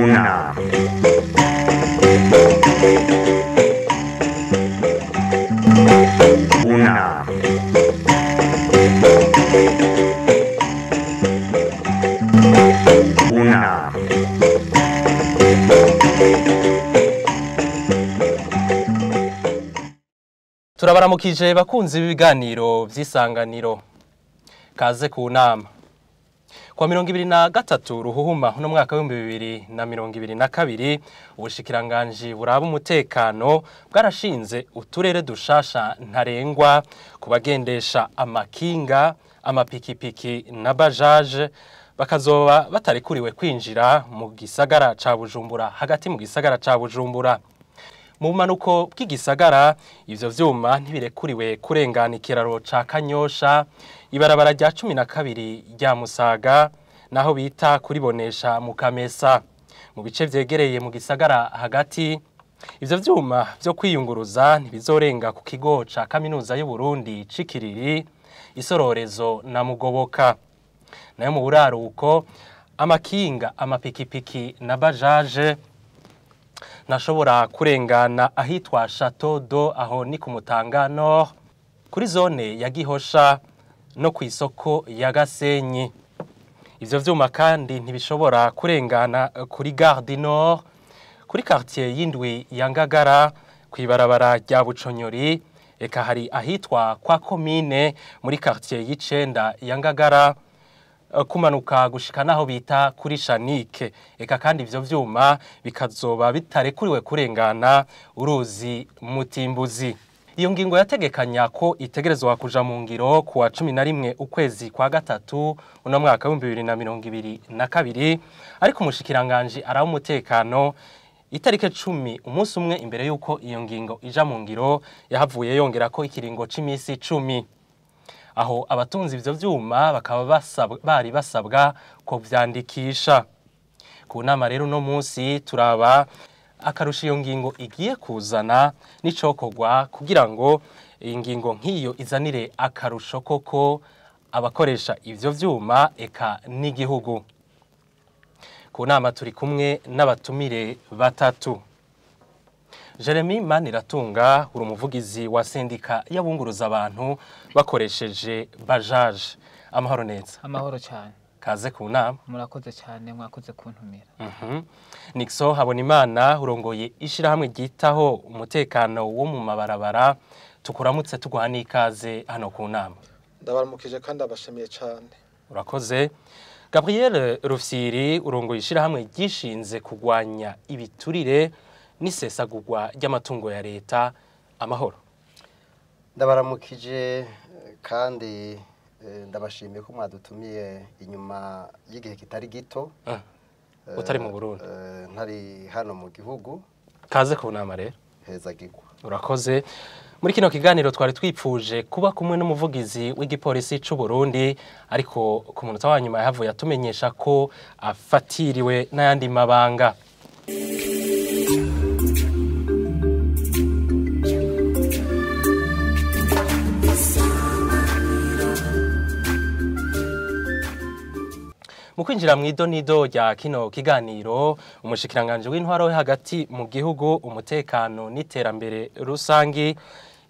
Una. Una. Una. Turabaramukije bakunzi b'ibiganiro vy'isanganiro kaze ku nama kwa 2023 ruhuhuma no mwaka wa 2022 ubushikiranganje buraba umutekano bwarashinze uturere dushasha ntarengwa kubagendesha amakinga amapikipiki na bajaje bakazoba batarekuriwe kwinjira mu gisagara ca Bujumbura hagati mu gisagara ca Bujumbura. Mu bumanuko bw'igisagara ivyo vyuma ntibirekuriwe kurengana ikiraro ca Kanyosha, ibarabara rya 12 rya Musaga naho bita kuribonesha mu Kamesa. Mu bice vyegereye mu gisagara hagati ivyo vyuma vyo kwiyunguruza ntibizorenga ku kigo ca Kaminuza y'u Burundi c'Ikiriri, Isororezo na Mugoboka. Nayo mu buraruko amakinga, amapikipiki na bajaje nashobora kurengana ahitwa Chateau d'Eau, aho ni ku Mutanga Nord, kuri zone ya Gihosha no ku isoko ya Gasenyi. Ivyo vyuma kandi ntibishobora kurengana kuri Gare du Nord, kuri quartier y'indwi ya Ngagara, kw'ibarabara rya Buconyori, eka hari ahitwa kwa commune muri quartier y'icenda ya Ngagara, kumanuka gushika naho bita kuri Shanike. Eka kandi ivyo vyuma bikazoba bitarekuriwe kurengana uruzi Mutimbuzi. Iyo ngingo yategekanya ko itegerezwa kuja mu ngiro kuwa 11 ukwezi kwa gatatu uno mwaka wa 2022, ariko umushikiranganje araho umutekano itarike 10 umunsi umwe imbere yuko iyo ngingo ija mu ngiro yahavuye yongera ko ikiringo c'imisi 10. Aho abatunzi ivyo vyuma bakaba bari basabwa ko vyandikisha. Ku nama rero no munsi turaba akarusha iyo ngingo igiye kuzana n'icokorwa kugira ngo ingingo nk'iyo izanire akarusho koko abakoresha ivyo vyuma eka n'igihugu. Ku nama turi kumwe n'abatumire batatu. Jeremy Maniratunga, uri umuvugizi wa sendika y'abunguruza abantu bakoresheje bajaje. Amahoro neza. Amahoro cyane. Kaze ku nama. Murakoze cyane, mwakoze kuntumira. Nixon Habonimana, urongoye ishirahamwe ryitaho umutekano wo mu mabarabara, tukuramutse tuguha n'ikaze hano ku nama. Ndabaramukije kandi abashimiye cyane. Urakoze. Gabriel Rufyiri, urongoye ishirahamwe ryishinze kugwanya ibiturire n'isesagurwa ry'amatungo ya leta. Amahoro. Ndabaramukije kandi ndabashimiye ko mwadutumiye inyuma y'igihe kitari gito. Utari mu Burundi. Ntari hano mu gihugu. Kaze ku nama rero. Heza gigwa. Urakoze. Muri kino kiganiro twari twipfuje kuba kumwe n'umuvugizi w'igipolisi c'u Burundi, ariko ku munota wa nyuma yahavuye atumenyesha ko afatiriwe n'ayandi mabanga. Mu kwinjira mw'idonido rya kino kiganiro, umushikiranganje w'intwaro hagati mu gihugu, umutekano n'iterambere rusangi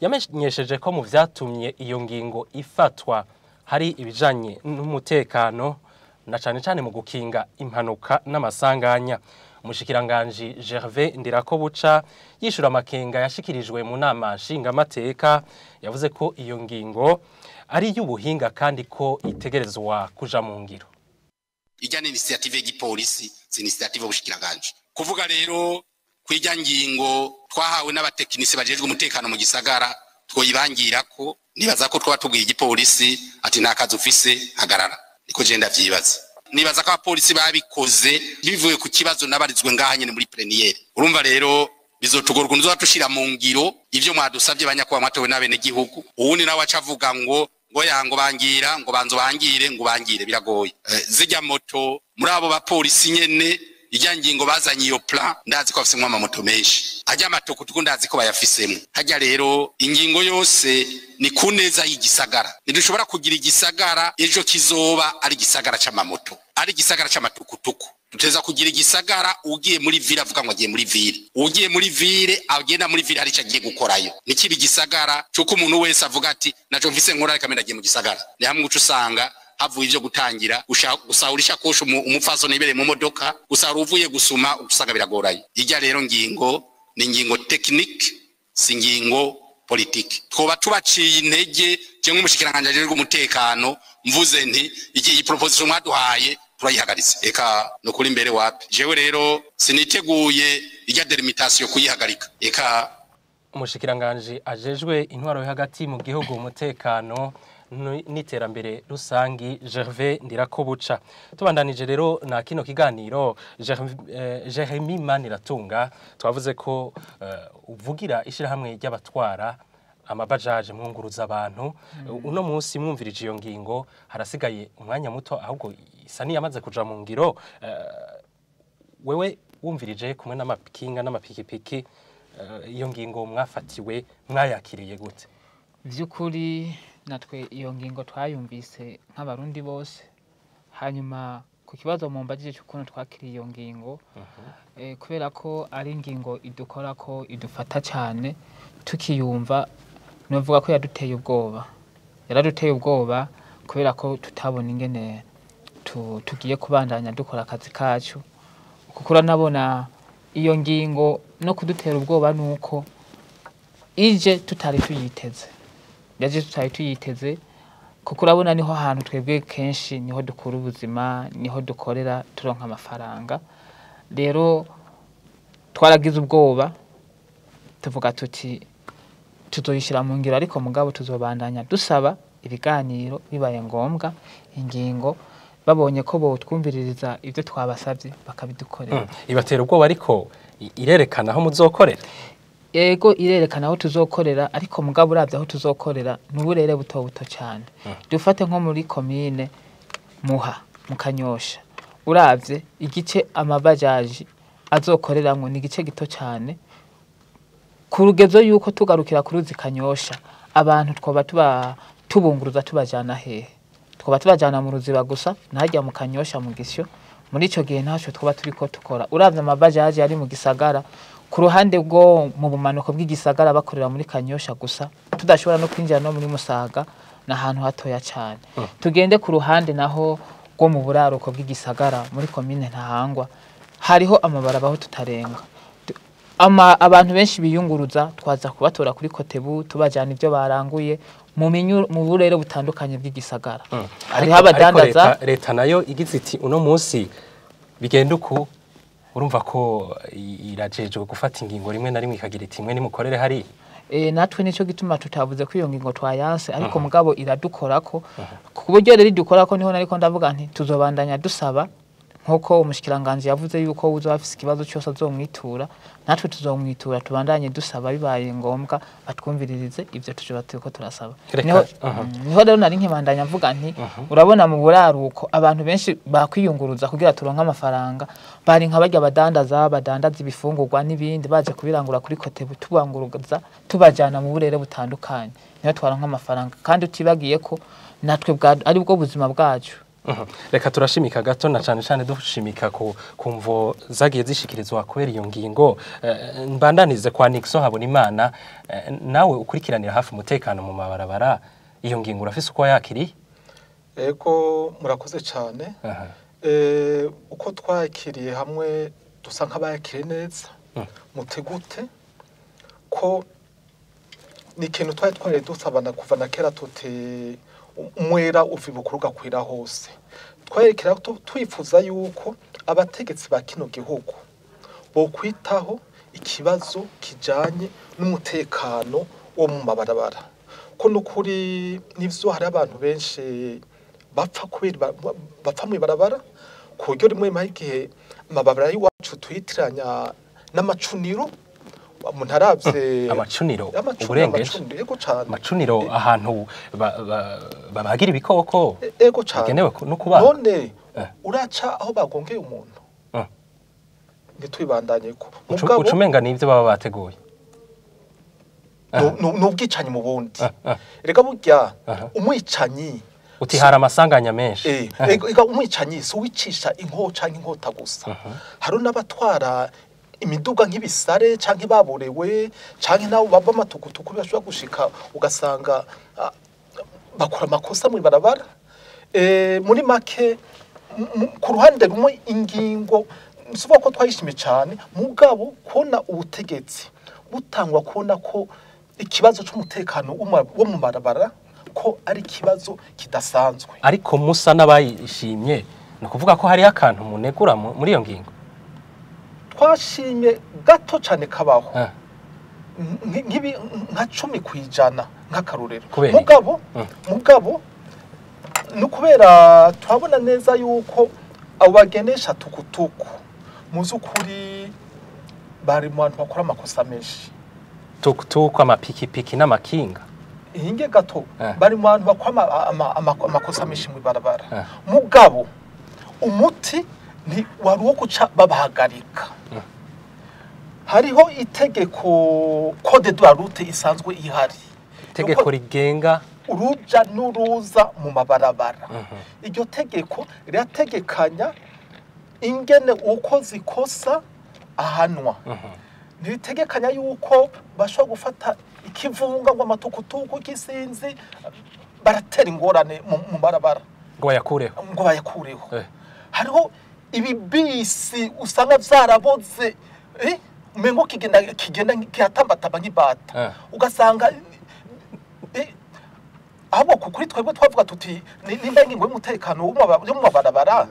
yamenyesheje ko mu vyatumye iyo ngingo ifatwa hari ibijanye n'umutekano na cane cane mu gukinga impanuka n'amasanganya. Umushikiranganje Gervais Ndirakobuca yishura amakenga yashikirijwe mu nama nshingamateka, yavuze ko iyo ngingo ari y'ubuhinga kandi ko itegerezwa kuja mu ngiro. Ijya ni initiative y'igipolisi, si initiative y'ubushikiranganje. Kuvuga rero kwijya ngingo twahawe n'abatekinisi bajejwe umutekano mu gisagara, twoyibangira ko nibaza ko twaba tubwiye igipolisi ati nta kazi ufise hagarara. Niko je ndavyibaza. Nibaza ko abapolisi babikoze bivuye ku kibazo nabarizwe ngaha nyene muri plénière. Urumva rero bizotugorwa nzoba mu ngiro ivyo mwadusavye banyakuba mwatowe n'abene gihugu. Uwundi nawe acavuga ngo yango bangira ngo banzo bangire ngo bangire biragoye. Zijya moto muri abo bapolisi nyene ijya ngingo bazanye iyo plan ndazi ko bafisemwo amamoto menshi, ajya amatukutuku ndazi ko bayafisemwo. Hajya rero ingingo yose ni kuneza y'igisagara. Ntidushobora kugira igisagara ejo kizoba ari igisagara c'amamoto, ari igisagara c'amatukutuku. Duteza kugira igisagara ugiye muri ville avuga ngo agiye muri ville, ugiye muri ville agenda muri ville hari icyo agiye gukorayo. Nikiba igisagara cy'uko umuntu wese avuga ati naco mfise nkora, reka mbe ndagiye mu gisagara. Ni hamwe uca usanga havuye ivyo gutangira gusahura ishakoshi umupfasoni ibereye mu modoka, gusahura uvuye gusuma, usanga biragoranye. Ijya rero ngingo ni ingingo technique, si ingingo politike. Twoba tubaciye intege cyangwa umushikiranganje ajejwe umutekano mvuze nti iki iyi proposition mwaduhaye turayihagaritse, eka no kuri imbere wapi. Jewe rero siniteguye ijya delimitation kuyihagarika, eka. Umushikiranganje ajejwe intwaro yo hagati mu gihugu, umutekano n'iterambere rusangi, Gervais Ndirakobuca. Tubandanije rero na kino kiganiro, Jeremy Maniratunga, twavuze ko uvugira ishirahamwe ry'abatwara amabajaje mwunguruza abantu. Uno munsi mwumvirije iyo ngingo, harasigaye umwanya muto, ahubwo isa niyamaze kuja mu ngiro. Wewe wumvirije kumwe n'amakinga n'amapikipiki, iyo ngingo mwafatiwe mwayakiriye gute? Vy'ukuri natwe iyo ngingo twayumvise nk'abarundi bose. Hanyuma ku kibazo mumbajije cy'ukuntu twakiriye iyo ngingo, kubera ko ari ingingo idukora ko idufata cyane, tukiyumva novuga ko yaduteye ubwoba. Yaraduteye ubwoba kubera ko tutabona ingene tugiye kubandanya dukora akazi kacu, kuko uranabona iyo ngingo no kudutera ubwoba nuko ije tutari tuyiteze, yaje tutari tuyiteze, kuko urabona niho hantu twebwe kenshi niho dukura ubuzima, niho dukorera turonka amafaranga. Rero twaragize ubwoba tuvuga tuti tuzoyishyira mu ngiro, ariko mugabo tuzobandanya dusaba ibiganiro bibaye ngombwa, ingingo babonye ko botwumviririza ibyo twabasabye bakabidukorera. Ibatera ubwoba ariko irerekana aho muzokorera. Yego, irerekana aho tuzokorera, ariko mugabo uravye aho tuzokorera n'uburere buto buto cyane. Dufate nko muri komine Muha mu Kanyosha, uravye igice amabajaji azokoreramwo ni igice gito cyane, ku rugezo yuko tugarukira ku ruzi Kanyosha abantu twoba tuba tubunguruza tubajana hehe? Twoba tubajana mu Ruziba gusa, ntajya mu Kanyosha mu Gisyo. Muri ico gihe ntaco twoba turiko tukora. Uravye amabajaji ari mu gisagara ku ruhande rwo mu bumanuko bw'igisagara bakorera muri Kanyosha gusa, tudashobora no kwinjira no muri Musaga, ni ahantu hatoya cyane. Tugende ku ruhande naho rwo mu buraruko bw'igisagara muri komine Ntahangwa, hariho amabarabara aho tutarenga. Abantu benshi biyunguruza twaza kubatora kuri Kotebu tubajana ibyo baranguye mu burere butandukanye bw'igisagara. Hariho abadandaza. Leta nayo igize iti uno munsi bigenda uku, urumva ko irajejwe gufata ingingo rimwe na rimwe ikagira iti mwe nimukorere hari. Natwe nico gituma tutavuze ko iyo ngingo twayanse, ariko mugabo iradukorako ku buryo rero idukorako niho nariko ndavuga nti tuzobandanya dusaba, nkuko umushikiranganje yavuze yuko uzoba afise ikibazo cyose azomwitura, natwe tuzomwitura tubandanye dusaba bibaye ngombwa batwumviririze ibyo tujoba turiko turasaba. Niho rero nari nkibandanya mvuga nti urabona mu buraruko abantu benshi bakwiyunguruza kugira turonke amafaranga, bari nka barya badandaza badandaza ibifungurwa n'ibindi baje kubirangura kuri Kotebu, tubanguruza tubajana mu burere butandukanye, niho twaronka amafaranga, kandi utibagiye ko natwe ari bwo buzima bwacu. Reka turashimika gato na cyane cyane dushimika ku kumvo zagiye zishikirizwa kubera iyo ngingo. Mbandanize kwa Nixon Habonimana, nawe ukurikiranira hafi umutekano mu mabarabara, iyo ngingo urafise uko yakiriye? Ego, murakoze cyane. Uko twakiriye hamwe dusa nk'abayakiriye neza. Mutegute ko ni ikintu twari dusabana kuva na kera tuti umwera uva ibukuru ugakwira hose. Twerekera twifuza yuko abategetsi ba kino gihugu bokwitaho ikibazo kijanye n'umutekano wo mu mabarabara, ko nukuri nivyo hari abantu benshi bapfa kubera bapfa mu ibarabara, ku buryo rimwe rimwe igihe amabarabara y'iwacu tuyitiranya n'amacuniro. Umuntu aravye amacuniro uburengeje, amacuniro ahantu babagira ibikoko ego cyane bigenewe no kubaga. None uraca aho bagongeye umuntu ntitwibandanye ko mugabo ucumenga nivyo baba bateguye n'ubwicanyi mu bundi. Erega burya umwicanyi Uti hari amasanganya menshi. Ega umwicanyi si uwicisha inko canke inkota gusa. Hari n'abatwara imiduga nk'ibisare canke baborewe canke nabo bava amatukutuku bashobora gushika ugasanga bakora amakosa mu ibarabara. Muri make ku ruhande rumwe ingingo nsuba ko twayishimye cyane, mugabo kubona ubutegetsi butangwa kubona ko ikibazo c'umutekano wo mu barabara ko ari ikibazo kidasanzwe. Ariko musa n'abayishimye ni ukuvuga ko hariho akantu munegura muri iyo ngingo. Twashimye gato cyane kabaho nka 10% nk'akarorero. Mugabo ni ukubera turabona neza yuko abo bagenesha tukutuku mu z'ukuri bari mu bantu bakora amakosa menshi. Tukutuku, amapikipiki n'amakinga hinge gato bari mu bantu bakora amakosa menshi mu ibarabara. Mugabo umuti ni wari uwo guca babahagarika. Hariho itegeko code de la route isanzwe ihari, itegeko rigenga uruja n'uruza mu mabarabara. Iryo tegeko rirategekanya ingene ukoze ikosa ahanwa. Ntiritegekanya yuko bashobora gufata ikivunga ngo amatukutuku kisinzi baratera ingorane mu barabara ngo bayakureho, ngo bayakureho. Hariho ibibisi usanga vyaraboze umengo kigenda kihatambatamba nk'ibata, ugasanga ahubwo kuri twebwe twavuga tuti nimba ingingo y'umutekano yo mu mabarabara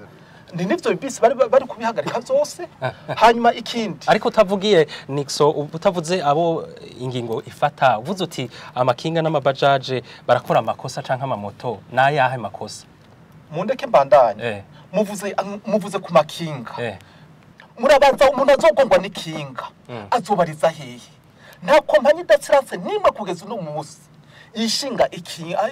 ni nivyo bibisi bari kubihagarika vyose. Hanyuma ikindi ariko utavugiye Nixon, utavuze abo ingingo ifata, uvuze uti amakinga n'amabajaje barakora amakosa canke amamoto, nayahe makosa? Mundeke mbandanye. Muvuze ku makinga. Murabanza umuntu azogongwa n'ikinga azobariza hehe? Nta kompanyi d'assurance nimwe kugeza uno munsi yishinga ikinga,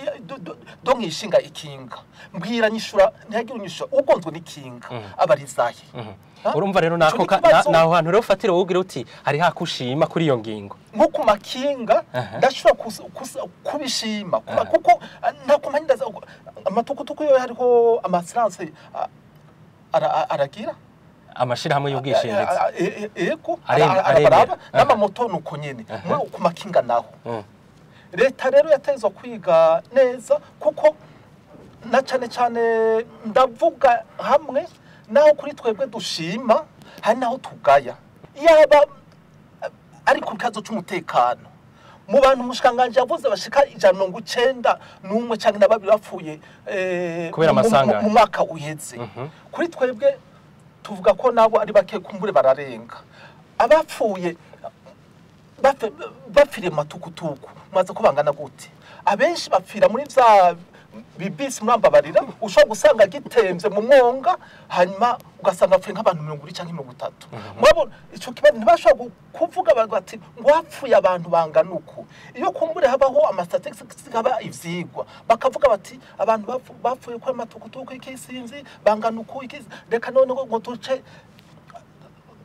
donc yishinga ikinga. Mbwira nyishura ntiyagira unyishura ugonzwe n'ikinga abarizahe. Urumva rero nako naho hantu rero ufatira wogira uti hari hakushima kuri iyo ngingo. Nko ku makinga ndashobora kubishima kuko nta kompanyi amatukutuku yo hariho amassurance aragira amashirahamwe y'ubwishingizi. Ego arabaraba n'amamoto nuko nyene ku makinga naho. Leta rero yatezwa kwiga neza, kuko na cane cane ndavuga hamwe naho kuri twebwe dushima hari naho tugaya. Yaba ari ku kibazo c'umutekano mu bantu umushikanganje yavuze bashika 191 canke na babiri bapfuye kubera amasanganya mu mwaka uheze. Kuri twebwe tuvuga ko nabo ari bake kumbure bararenga. Abapfuye bapfiriye matukutuku maze ko bangana gute? Abenshi bapfira muri vya bibisi murambabarira, ushobora gusanga gitemvye mu mwonga hanyuma ugasanga apfuye nk'abantu 20 canke 30. Murabona ico kibazo ntibashobora kuvuga bati ngo hapfuye abantu bangana uku. Iyo kumbure habaho amastatistics haba ivyigwa bakavuga bati abantu bapfuye ko amatukutuku ikisinzi bangana uku, reka none ngo tuce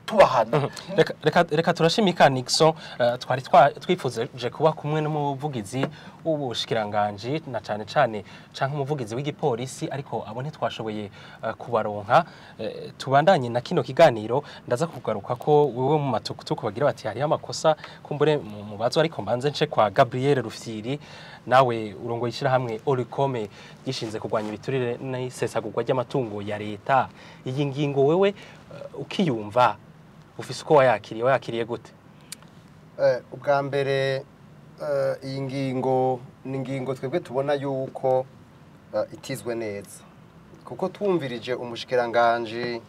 tubahana. Reka turashimika Nixon. Twari twifuje kuba kumwe n'umuvugizi w'ubushikiranganje na cane cane canke umuvugizi w'igipolisi, ariko abo ntitwashoboye kubaronka. Tubandanye na kino kiganiro, ndaza kugaruka ko wewe mu matukutuku bagira bati hariho amakosa kumbure mubazo, ariko mbanze nce kwa Gabriel Rufyiri, nawe urongoye ishirahamwe Oricome gishinze kurwanya ibiturire n'isesagurwa ry'amatungo ya leta. Iyi ngingo wewe ukiyumva ufise uko wayakiriye gute? Ubwa mbere iyi ngingo ni ingingo twebwe tubona yuko itizwe neza, kuko twumvirije umushikiranganje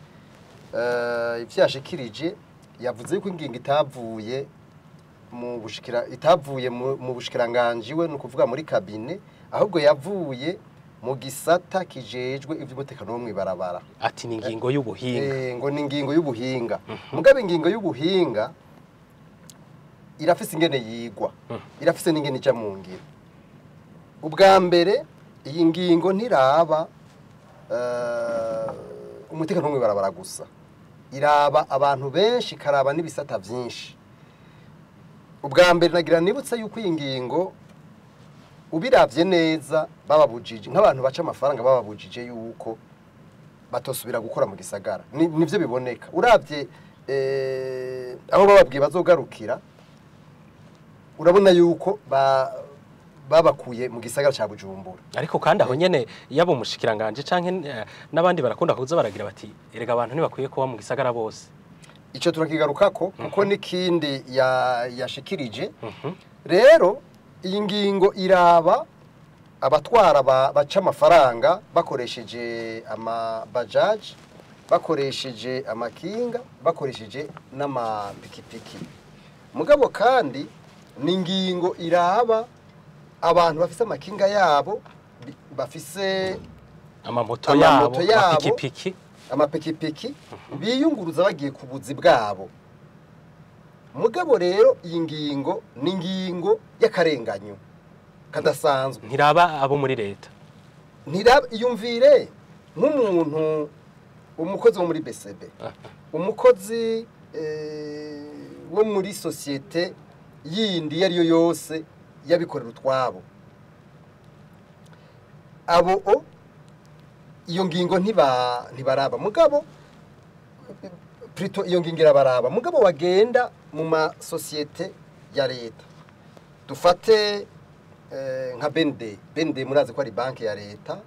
ivyo yashikirije, yavuze yuko ingingo itavuye mu bushikiranganje we, nukuvuga muri kabine, ahubwo yavuye mu gisata kijejwe ivy'umutekano wo mw'ibarabara. Ati ni ingingo y'ubuhinga. Ngo ni ingingo y'ubuhinga. Mugabe ingingo y'ubuhinga irafise ingene yigwa, irafise n'ingene ija mu ngiro. Ubwa mbere iyi ngingo ntiraba umutekano wo mw'ibarabara gusa, iraba abantu benshi, karaba n'ibisata vyinshi. Ubwa mbere nagira nibutse yuko iyi ngingo Ubiravye neza bababujije nk'abantu baca amafaranga, bababujije yuko batosubira gukora mu gisagara. Nivyo biboneka uravye aho bababwiye bazogarukira, urabona yuko babakuye mu gisagara ca Bujumbura. Ariko kandi aho nyene yaba umushikiranganje canke n'abandi barakunda kuza baragira bati erega abantu ntibakwiye kuba mu gisagara bose. Ico turakigarukako kuko n'ikindi yashikirije. Rero iyi ngingo iraba abatwara baca amafaranga bakoresheje amabajaji, bakoresheje amakinga, bakoresheje n'amapikipiki. Mugabo kandi ni ingingo iraba abantu bafise amakinga yabo, bafise amamoto yabo, amapikipiki biyunguruza bagiye ku buzi bwabo. Mugabo rero iyi ngingo ni ingingo y'akarenganyo kadasanzwe. Ntiraba abo muri leta, ntiraba. Iyumvire nk'umuntu umukozi wo muri BCB, umukozi wo muri societe yindi yari yo yose yabikorera utwabo, abo iyo ngingo ntibaraba. Mugabo plutôt iyo ngingo irabaraba. Mugabo wagenda mu ma societe ya leta, dufate nka BND murazi ko ari banki ya leta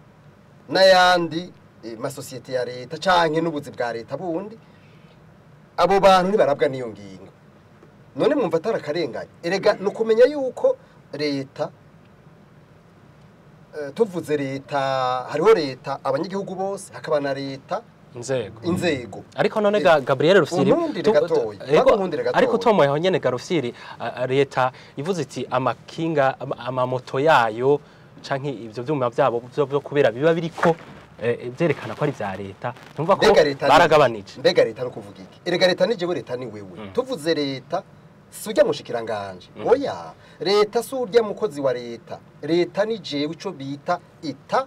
n'ayandi masosiyete ya leta canke n'ubuzi bwa leta bundi, abo bantu ntibarabwa n'iyo ngingo. None mwumva atarakarenganye? Erega nukumenya yuko leta, tuvuze leta, hariho leta abanyagihugu bose, hakaba na leta inzego. Ariko none Gabriel Rufyiri, ariko tomoye aho nyene Rufyiri, leta ivuze iti amakinga amamoto yayo canke ivyo vyuma vyabo byo kubera biba biriko vyerekana ko ari vya leta, numva ko baragabanije. Mbega leta no kuvuga iki? Erega leta ni jewe, leta ni wewe. Tuvuze leta si urya mushikiranganje, oya, leta si urya mukozi wa leta, leta ni jewe, ico bita état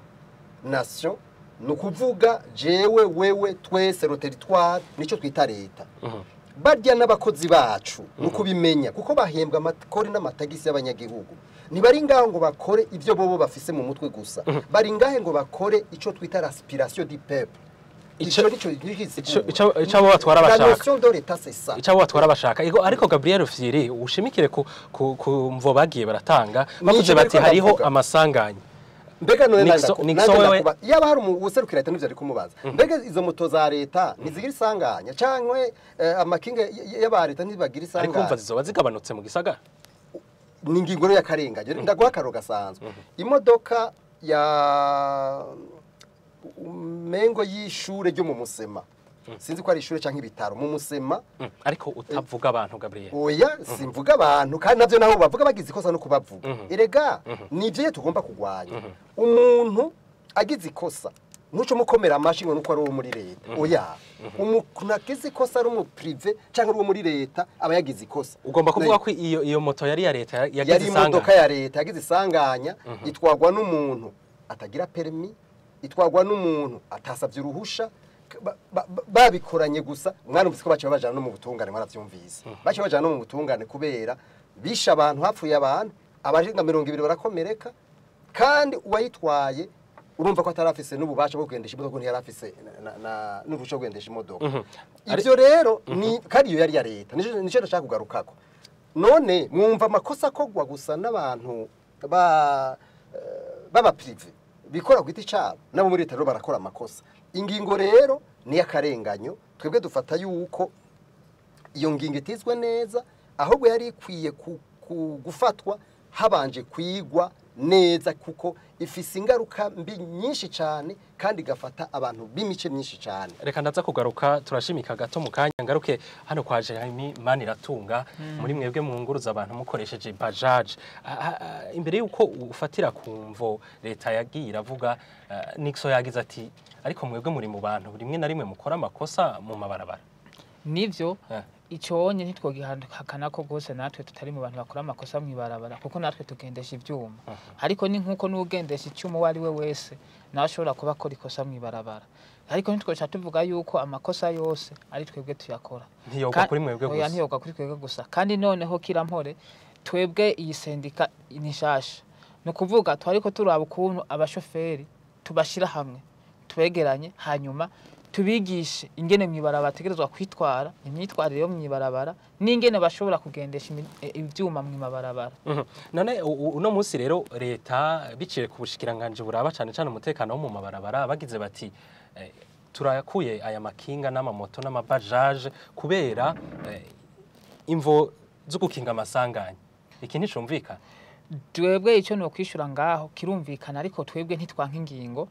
nation, nukuvuga jewe, wewe, twese, le territoire, nico twita leta. Barya n'abakozi bacu nukubimenya, kuko bahembwa amakori n'amatagisi y'abanyagihugu. Ntibari ngaho ngo bakore ivyo bobo bafise mu mutwe gusa, bari ngahe ngo bakore ico twita l'aspiration du peuple. Ico abo batwara bashaka, ico abo batwara bashaka. Ariko Gabriel Rufyiri, ushimikire ku mvo bagiye baratanga, bavuze bati hariho amasanganya. Mbega none ndakuba yaba hari uwuserukira leta nivyo ari kumubaza, mbega izo moto za leta ntizigira isanganya cankwe amakinga y'aba leta ntibagira isanganya? Ariko umva zizoba zigabanutse mu gisagara. Ni ingingo y'akarengane. Ndaguha akaro gasanzwe. Imodoka ya mengo y'ishure ryo mu Musema, sinzi ko ari ishure canke ibitaro mu Musema. Ariko utavuga abantu Gabriel. Oya, simvuga abantu, kandi navyo naho bavuga bagize ikosa no kubavuga. Erega nivyo tugomba kugwanya. Umuntu agize ikosa ntuco mukomera amashi ngo nuko ari uwo muri leta. Oya, umuntu agize ikosa ari umu privé canke ari uwo muri leta aba yagize ikosa. Ugomba kuvuga ko iyo moto yari ya leta yagize isanganya. Yari imodoka ya leta yagize isanganya, itwagwa n'umuntu atagira permis, itwagwa n'umuntu atasavye uruhusha, babikoranye gusa. Mwarumvise ko baciye bajana no mu butungane, mwaravyumvise. Baciye bajana no mu butungane kubera bisha abantu, hapfuye abantu abajenga 20 barakomereka, kandi uwayitwaye urumva ko atarafise n'ububasha bwo kugendesha imodoka, ntiyarafise n'uruhusha rwo kugendesha imodoka. Ivyo rero ni kandi iyo yari ya leta, nico ndashaka kugarukako. None mwumva amakosa akogwa gusa n'abantu baba privé bikora ku giti cabo, nabo muri leta rero barakora amakosa. Ingingo rero ni akarenganyo. Twebwe dufata yuko iyo ngingo itizwe neza, ahubwo yari ikwiye gufatwa habanje kwigwa neza, kuko ifise ingaruka mbi nyinshi cyane kandi igafata abantu b'imice myinshi cyane. Reka ndaza kugaruka, turashimika gato mu kanya ngaruke hano kwa Jeremy Maniratunga. Muri mwebwe mwunguruza abantu mukoresheje bajaje, imbere yuko ufatira ku mvo leta yagiye iravuga, Nixon yagize ati ariko mwebwe muri mu bantu rimwe na rimwe mukora amakosa mu mabarabara. Nivyo, ico onye ntitwogihakana ko gose natwe tutari mu bantu bakora amakosa mw'ibarabara, kuko natwe tugendesha ivyuma. Ariko ni nkuko n'ugendesha icyuma uwo ari we wese nawe ashobora kuba akora ikosa mw'ibarabara. Ariko ntitwoca tuvuga yuko amakosa yose ari twebwe tuyakora. Ntiyogwa kuri mwebwe gusa. Oya, ntiyogwa kuri twebwe gusa. Kandi noneho kirampore, twebwe iyi sendika ni nshasha. Ni ukuvuga twariko turaba ukuntu abashoferi tubashira hamwe, twegeranye, hanyuma tubigishe ingene mw'ibarabara bategerezwa kwitwara, imyitwarire yo mw'ibarabara n'ingene bashobora kugendesha ivyuma mw'ibarabara. None uno munsi rero leta biciye ku bushikiranganje buraba cane cane umutekano wo mu mabarabara bagize bati turakuye aya makinga n'amamoto n'amabajaje kubera imvo zo gukinga amasanganya. Iki nticumvikana. Twebwe ico no kwishura ngaho kirumvikana, ariko twebwe ntitwanka ingingo.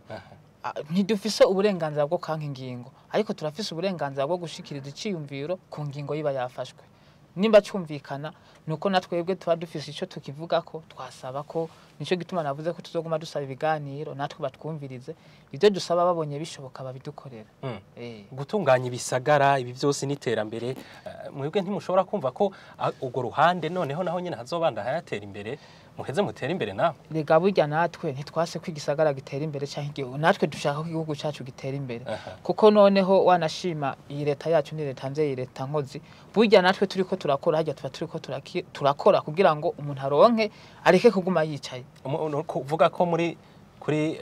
Ntidufise uburenganzira bwo kanka ingingo, ariko turafise uburenganzira bwo gushikiriza iciyumviro ku ngingo yiba yafashwe. Nimba cumvikana nuko natwebwe tuba dufise ico tukivugako, twasaba ko nico gituma navuze ko tuzoguma dusaba ibiganiro natwe batwumvirize ivyo dusaba, babonye bishoboka babidukorera. Gutunganya ibisagara ibi byose n'iterambere, mwebwe ntimushobora kumva ko urwo ruhande noneho naho nyene hazobanda hayatera imbere, muheze mutere imbere nawe? Rega burya natwe ntitwase ko igisagara gitera imbere canke igihugu, natwe dushaka ko igihugu cacu gitera imbere. Kuko noneho wanashima iyi leta yacu ni leta mvyeyi, leta nkozi. Burya natwe turiko turakora harya tuba turiko turakora kugira ngo umuntu aronke areke kuguma yicaye. Kuvuga ko muri kuri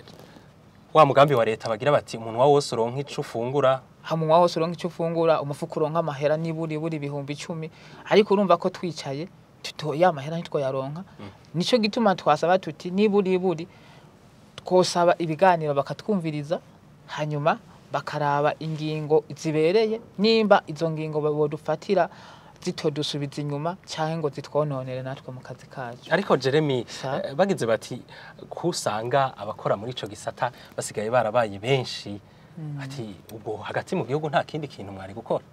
wa mugambi wa leta bagira bati umuntu wa wose uronka ico ufungura, hamunwa wose uronka ico ufungura, umufuko uronka amahera niburi buri 10,000, ariko urumva ko twicaye ya mahera ntitwoyaronka. Nico gituma twasaba tuti niburi buri twosaba ibiganiro bakatwumviriza, hanyuma bakaraba ingingo zibereye, nimba izo ngingo bodufatira zitodusubiza inyuma canke ngo zitwononere natwe mu kazi kacu. Ariko Jeremy, bagize bati kusanga abakora muri ico gisata basigaye barabaye benshi, ati ubwo hagati mu gihugu nta kindi kintu mwari gukora?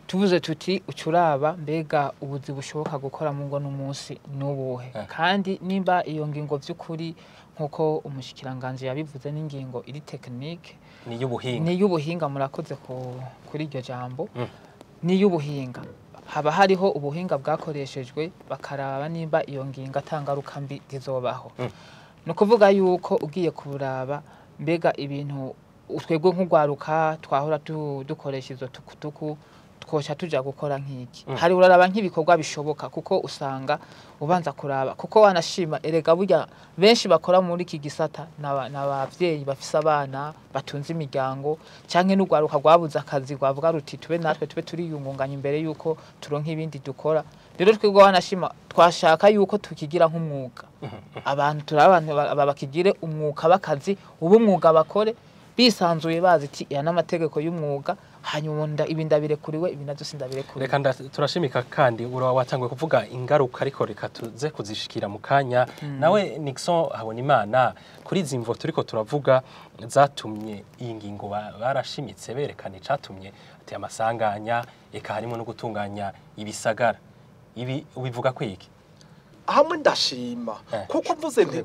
Tuvuze tuti ucuraba mbega ubuzi bushoboka gukora mu ngo n'umunsi n'ubuhe, kandi nimba iyo ngingo vy'ukuri nkuko umushikiranganje yabivuze n'ingingo iri technique ni y'ubuhinga, ni y'ubuhinga, murakoze kuri iryo jambo, ni y'ubuhinga. Haba hariho ubuhinga bwakoreshejwe bakaraba nimba iyo ngingo atangaruka mbi zizobaho. No kuvuga yuko ugiye kuraba mbega ibintu twebwe nk'ugwaruka twahora dukoresha izo tukutuku twosha tuja gukora nk'iki. Hari uraraba nk'ibikorwa bishoboka, kuko usanga ubanza kuraba, kuko wanashima erega burya benshi bakora muri iki gisata n'abavyeyi bafise abana batunze imiryango canke n'ugwaruka rwabuze akazi rwavuga ruti tube natwe tube turiyungunganya imbere yuko turonka ibindi dukora. Rero twebwe wanashima twashaka yuko tukigira nk'umwuga, abantu turabantu bakigire umwuga bakazi ubu umwuga bakore bisanzuye bazi ati ya n'amategeko y'umwuga, hanyuma ibi ndabirekuriwe ibi navyo sindabirekuriwe. Reka turashimika kandi ura watangwe kuvuga ingaruka, ariko reka tuze kuzishikira mu kanya. Nawe Nixon Habonimana, kuri izi mvo turiko turavuga zatumye iyi ngingo barashimitse berekana icatumye ati amasanganya eka harimo no gutunganya ibisagara, ibi ubivuga kwiki? Hamwe ndashima kuko mvuze nti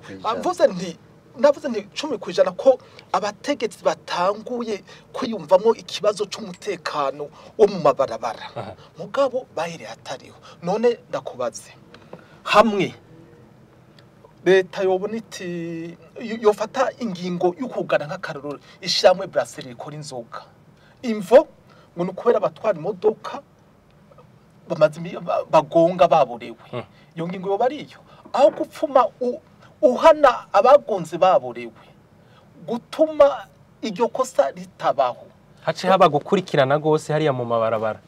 navuze nti 10% ko abategetsi batanguye kwiyumvamo ikibazo c'umutekano wo mu mabarabara, mugabo bahereye atariho. None ndakubaze, hamwe leta yobona iti yofata ingingo y'ukugana nk'akarorero ishyirahamwe brasserie rikora inzoga, imvo ngo ni ukubera abatwara imodoka bamaze bagonga baborewe, iyo ngingo yoba ariyo aho gupfuma uhana abagonze baborewe gutuma iryo kosa ritabaho, hace haba gukurikirana gose hariya mu mabarabara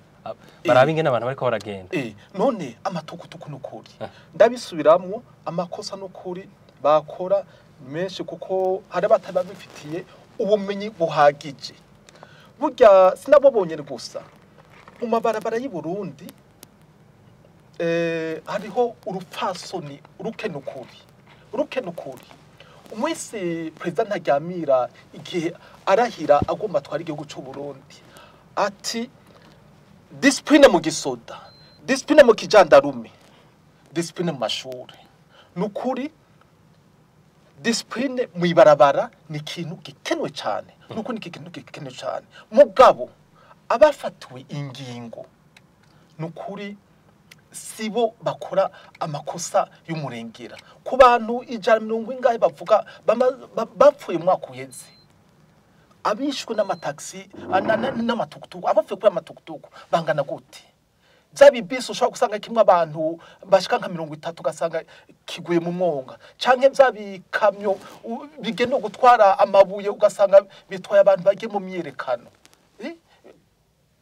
baraba ingene abantu bariko baragenda. None amatukutuku n'ukuri ndabisubiramwo, amakosa n'ukuri bakora menshi kuko hari abatabifitiye ubumenyi buhagije. Burya sinabobonye gusa mu mabarabara y'i Burundi hariho urupfasoni rukenukuri rukenukuri. Umwese president Ntaryamira igihe arahira agomba atwara igihugu cy'u Burundi ati discipline mu gisoda, discipline mu kijandarume, discipline mu mashuri. Nukuri discipline mu ibarabara ni ikintu gikenewe cyane, nuko ni ikintu gikenewe cyane. Mugabo abafatiwe ingingo nukuri sibo bakora amakosa y'umurengera. Ku bantu 140 bavuga bapfuye mu mwaka uheze, abishwe n'amataxi n'amatukutuku, abapfuye kuri amatukutuku bangana gute? Bya bibisi ushobora gusanga kimwe abantu bashika nka 30 ugasanga kiguye mu mwonga, canke vya bikamyo bigenda gutwara amabuye ugasanga bitwaye abantu bagiye mu myerekano.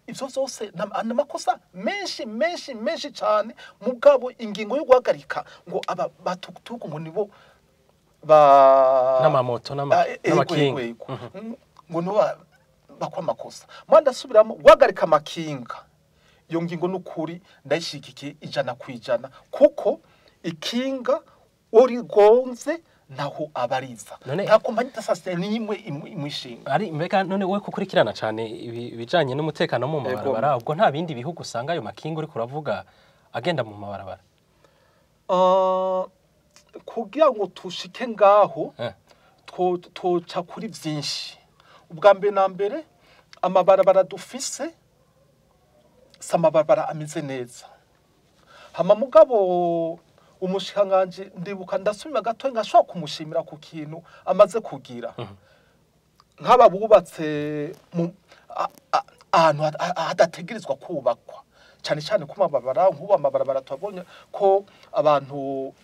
Ivyo vyose n'amakosa menshi menshi menshi cane. Mugabo ingingo yo guhagarika ngo aba batukutuku ngo nibo ba n'amamoto n'amakinga ngo nibo bakora amakosa. Mwa ndasubiramo, guhagarika amakinga, iyo ngingo n'ukuri ndayishigikiye 100%, kuko ikinga urigonze naho abariza nta kompanyi tasase n'imwe imwishinga. Ari mbega none we kukurikirana cyane ibijanye n'umutekano mu mabarabara, ubwo nta bindi bihugu usanga ayo makinga uri kuravuga agenda mu mabarabara? Kugira ngo tushike ngaho twoca kuri vyinshi. Ubwa mbere na mbere, amabarabara dufise si amabarabara ameze neza. Hama mugabo umushikanganje ndibuka ndasubira gato ngashobora kumushimira ku kintu amaze kugira. Nk'aba bubatse ahantu hadategerezwa kubakwa, cyane cyane ku mabarabara. Nk'ubu amabarabara twabonye ko abantu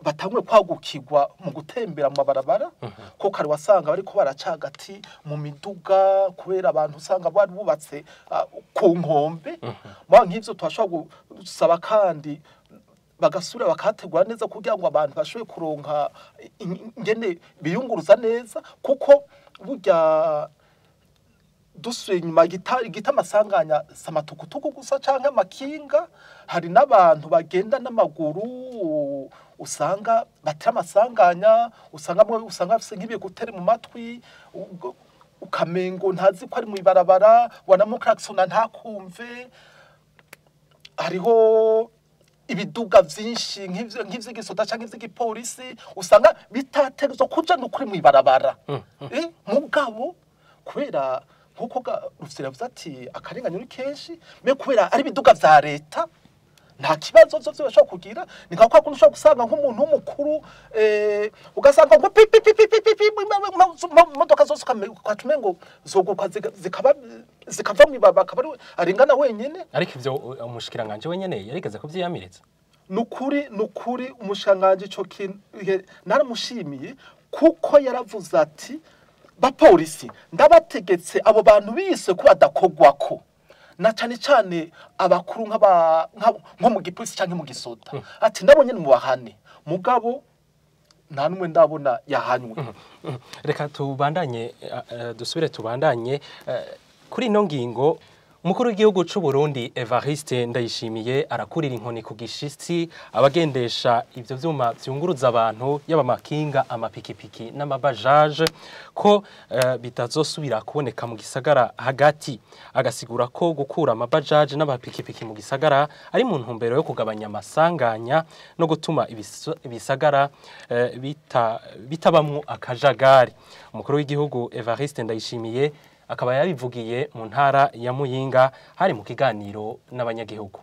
batangwe kwagukirwa mu gutembera mu mabarabara, ko kare wasanga bariko baraca hagati mu miduga kubera abantu usanga bari bubatse ku nkombe. Mwa nk'ivyo twashobora gusaba kandi bagasura bakategura neza kugira ngo abantu bashobore kuronka ingene biyunguruza neza, kuko burya dusuye inyuma igita amasanganya samatukutuku gusa canke amakinga, hari n'abantu bagenda n'amaguru usanga batira amasanganya, usanga bafise nk'ibigutere mu matwi, ukamengo ntazi ko ari mw'ibarabara, wanamuklaxona ntakumve. Hariho ibiduga vyinshi nk'ivy'igisoda canke ivy'igipolisi usanga bitategerezwa kuja n'ukuri mw'ibarabara. Mugabo kubera nkuko Rufyiri yavuze ati akarenganyo ni kenshi, me kubera ari ibiduga vya leta nta kibazo vyo bashobora kugira. Ni nka kwa kuntu ushobora gusanga nk'umuntu w'umukuru ugasanga ngo pi pi pi pi pi pi modoka zose ukaca ngo zoguka zikava mw'ibarabara akaba arengana wenyene. Ariko ivyo umushikiranganje wenyene yarigeze kuvyiyamiriza. Nukuri umushikiranganje ico kintu naramushimiye, kuko yaravuze ati bapolisi ndabategetse abo bantu bise ko badakogwako, na cyane cyane abakuru nko mu gipolisi canke mu gisoda, ati ndabonye ni mubahane. Mugabo nta numwe ndabona yahanywe. Reka tubandanye, dusubire tubandanye kuri ino ngingo. Umukuru w'igihugu c'u Burundi Evariste Ndayishimiye arakurira inkoni ku gishitsi abagendesha ivyo vyuma vyunguruza abantu, yaba amakinga, amapikipiki n'amabajaje, ko bitazosubira kuboneka mu gisagara hagati. Agasigura ko gukura amabajaje n'amapikipiki mu gisagara ari mu ntumbero yo kugabanya amasanganya no gutuma ibisagara bitabamwo akajagari. Umukuru w'igihugu Evariste Ndayishimiye akaba yabivugiye mu ntara ya Muyinga hari mu kiganiro n'abanyagihugu.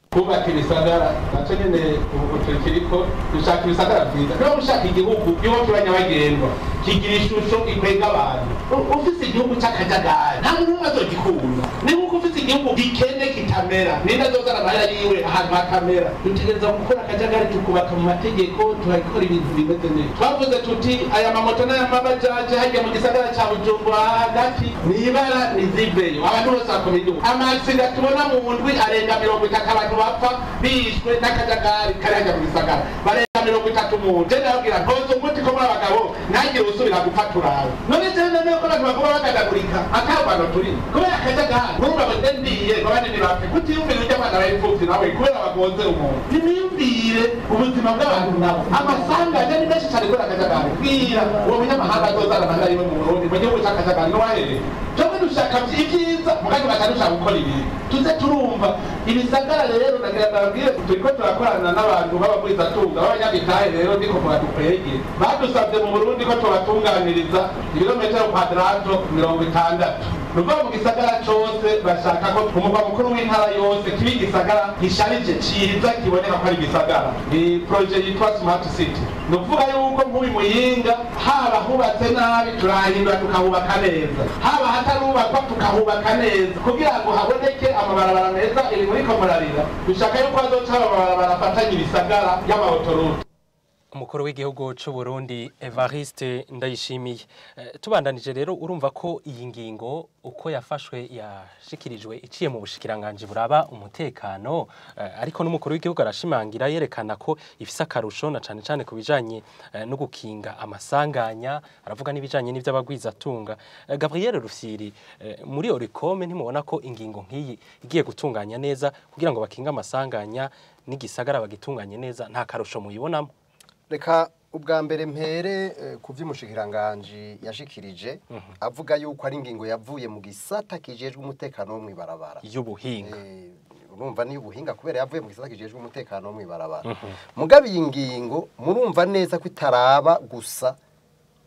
Kubaka ibisagara naco nyene ubu turikiriko dushaka ibisagara vyiza. Niba ushaka igihugu giho kiba nyabagendwa kigira ishusho ikwega abantu. Ufise igihugu c'akajagari nta muntu n'umwe azogikunda. Niba ufise igihugu gikene kitamera, ninde azozana amahera yiwe ahantu hatamera? Dutegereza gukora akajagari tukubaka mu mategeko, tugakora ibintu bimeze neza. Twavuze tuti aya mamoto n'aya mabajaje harya mu gisagara ca Bujumbura hagati n'ibara niziveyo, abantu bose bakoma igihugu. Amasida tubona mu ndwi arenga 30 abantu bapfa bishwe n'akajagari kari harya mu gisagara, barenga 30 mu nje. Ndababwira ntoze umuti ko muri abagabo ntagire usubira gupfa turabe. None jewe nemeye ko abantu baguma bagadagurika akagwano turimo kubera akajagari. Urumva ngo nde ndiye abandi ntibapfe, kutiyumvira urya abana b'imfuvyi nawe kubera bagonze umuntu. Nimiyumvire ubuzima bw'abantu nabo. Amasanganya ni menshi cane kubera akajagari. Bwira uwo munyamahanga azozana amahera yiwe mu Burundi mu gihugu c'akajagari n'uwahereye. Twebwe dushaka ivyiza mugabo tugaca dushaka gukora ibintu. Tuze turumva ibisagara rero nagira ndababwire turiko turakorana n'abantu b'abagwizatunga b'abanyabitahe rero ndiko muradukwege. Badusavye mu Burundi ko tubatunganiriza ibirometero kwadrato 60. Nuvuga mu gisagara cose bashaka ko umugwa mukuru w'intara yose kiba igisagara gisharije ciza kiboneka ko ari igisagara. Ni projet yitwa Smart City. Ni ukuvuga yuko nk'uyu Muyinga haba hubatse nabi turahindura tukahubaka neza, haba hatarubakwa tukahubaka neza kugira ngo haboneke amabarabara meza. Iri muri komorarira dushaka yuko hazoca amabarabara afatanye ibisagara y'amaotorute. Umukuru w'igihugu c'u Burundi Evariste Ndayishimiye. Tubandanije rero, urumva ko iyi ngingo uko yafashwe yashikirijwe iciye mu bushikiranganje buraba umutekano, ariko n'umukuru w'igihugu arashimangira yerekana ko ifise akarusho na cane cane ku bijanye no gukinga amasanganya, aravuga n'ibijanye n'ivy'abagwizatunga. Gabriel Rufyiri, muri Oricome ntimubona ko ingingo nk'iyi igiye gutunganya neza kugira ngo bakinge amasanganya n'igisagara bagitunganye neza, nta karusho muyibonamo? Reka ubwa mbere mpere ku vy'umushikiranganji yashikirije, avuga yuko ari ingingo yavuye mu gisata kijejwe umutekano wo mw'ibarabara y'ubuhinga. Urumva ni ubuhinga kubera yavuye mu gisata kijejwe umutekano wo mw'ibarabara. Mugabe iyi ngingo murumva neza ko itaraba gusa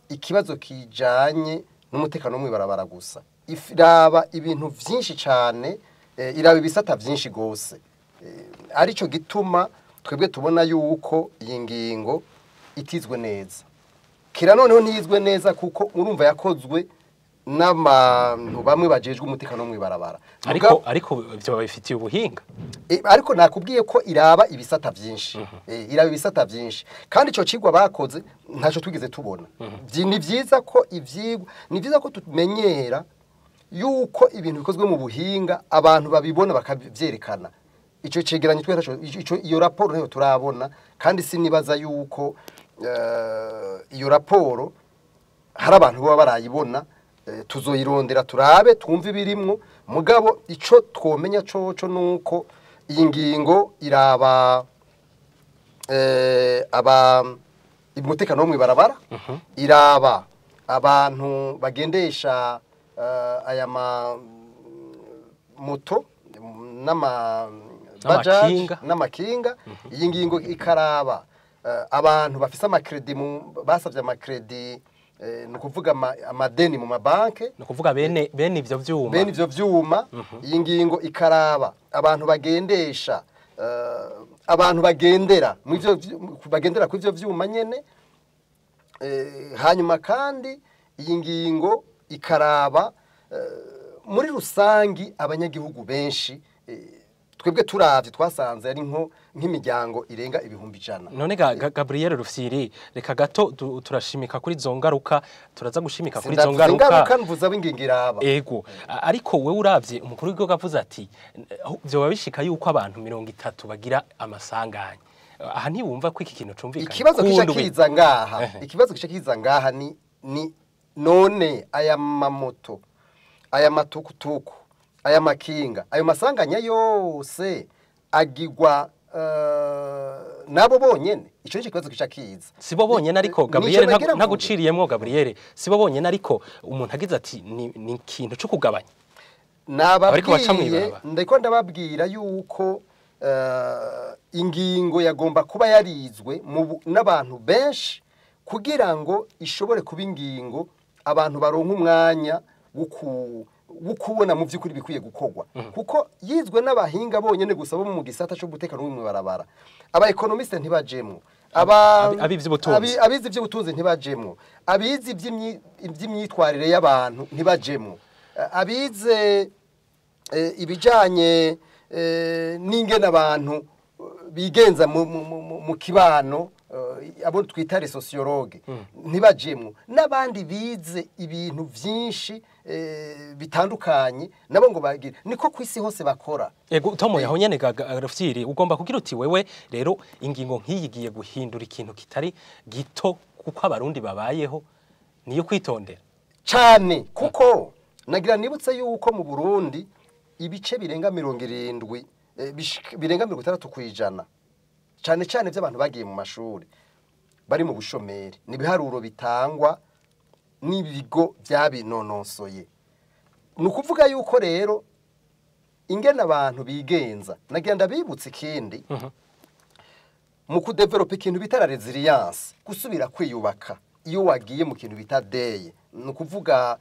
ikibazo kijanye n'umutekano wo mw'ibarabara gusa, iraba ibintu vyinshi cane, iraba ibisata vyinshi gose. Arico gituma twebwe tubona yuko iyi ngingo itizwe neza. Kira noneho ntiyizwe neza kuko urumva yakozwe n'abantu bamwe bajejwe umutekano wo mw'ibarabara. Ariko ivyo babifitiye ubuhinga. Ariko nakubwiye ko iraba ibisata vyinshi. Iraba ibisata vyinshi. Kandi ico cigwa bakoze ntaco twigeze tubona. Ni vyiza ko ivyigwa, ni vyiza ko tumenyera yuko ibintu bikozwe mu buhinga abantu babibona bakavyerekana. Ico cegeranyo tweracho, ico iyo raporo ntayo turabona, kandi sinibaza yuko iyo raporo hari abantu baba barayibona. Tuzoyirondera turabe twumve ibirimwo. Mugabo ico twomenya coco nuko iyi ngingo iraba aba umutekano wo mw'ibarabara, iraba abantu bagendesha aya ma moto n'ama bajaji n'amakinga. Iyi ngingo ikaraba abantu bafise amakredi, basavye amakredi, ni ukuvuga amadeni mu mabanke, ni ukuvuga bene ivyo vyuma, bene ivyo vyuma. Iyi ngingo ikaraba abantu bagendesha, abantu bagendera mu ivyo bagendera ku ivyo vyuma nyene. Hanyuma kandi iyi ngingo ikaraba muri rusangi abanyagihugu benshi. Twebwe turavye twasanze ari nko nk'imiryango irenga 100,000. None Gabriel Rufyiri, reka gato turashimika kuri izo ngaruka, turaza gushimika kuri izo ngaruka mvuza b'ingingo iraba. Ego, ariko wewe uravye umukuru w'igihugu avuze ati vyoba bishika yuko abantu 30 bagira amasanganya. Aha ntiwumva ko iki kintu cumvikana? Ikibazo kica kiza ngaha, ikibazo kica kiza ngaha ni none aya mamoto, aya matukutuku, aya makinga, ayo masanganya yose agigwa nabo bonyene. Ico nico kibazo kica kiza. Sibo bonyene ariko Gabriel, ntaguciriyemwo Gabriel, sibo bonyene ariko umuntu agize ati ni ikintu cyo kugabanya. Nababwiye, ndiko ndababwira yuko ingingo yagomba kuba yarizwe n'abantu benshi kugira ngo ishobore kuba ingingo abantu baronka umwanya wo kubona mu by'ukuri bikwiye gukorwa, kuko yizwe n'abahinga bonyene gusa bo mu gisata cyo gutekana mu barabara. Aba economiste ntibajemwo, aba abizi iby'ubutunzi ntibajemwo, abizi iby'imyitwarire y'abantu ntibajemwo, abize ibijanye n'ingene abantu bigenza mu kibano, abo twita les sociologues ntibajemwo, n'abandi bize ibintu vyinshi bitandukanye nabo ngo bagire niko kwisi hose bakora. Ego Tomo, yaho nyene Rufyiri, ugomba kugira uti wewe rero ingingo nkiyigiye guhindura ikintu kitari gito kuko abarundi babayeho, niyo kwitondera cyane. Kuko nagira nibutse yuko mu Burundi ibice birenga 70, birenga 60% cyane cyane by'abantu bagiye mu mashuri bari mu bushomeri. Ni biharuro bitangwa n'ibigo byabinonosoye. Ni ukuvuga yuko rero ingene abantu bigenza, nagira ndabibutse ikindi mu kudevelopa ikintu bita la resilience, gusubira kwiyubaka iyo wagiye mu kintu bita deye, ni ukuvuga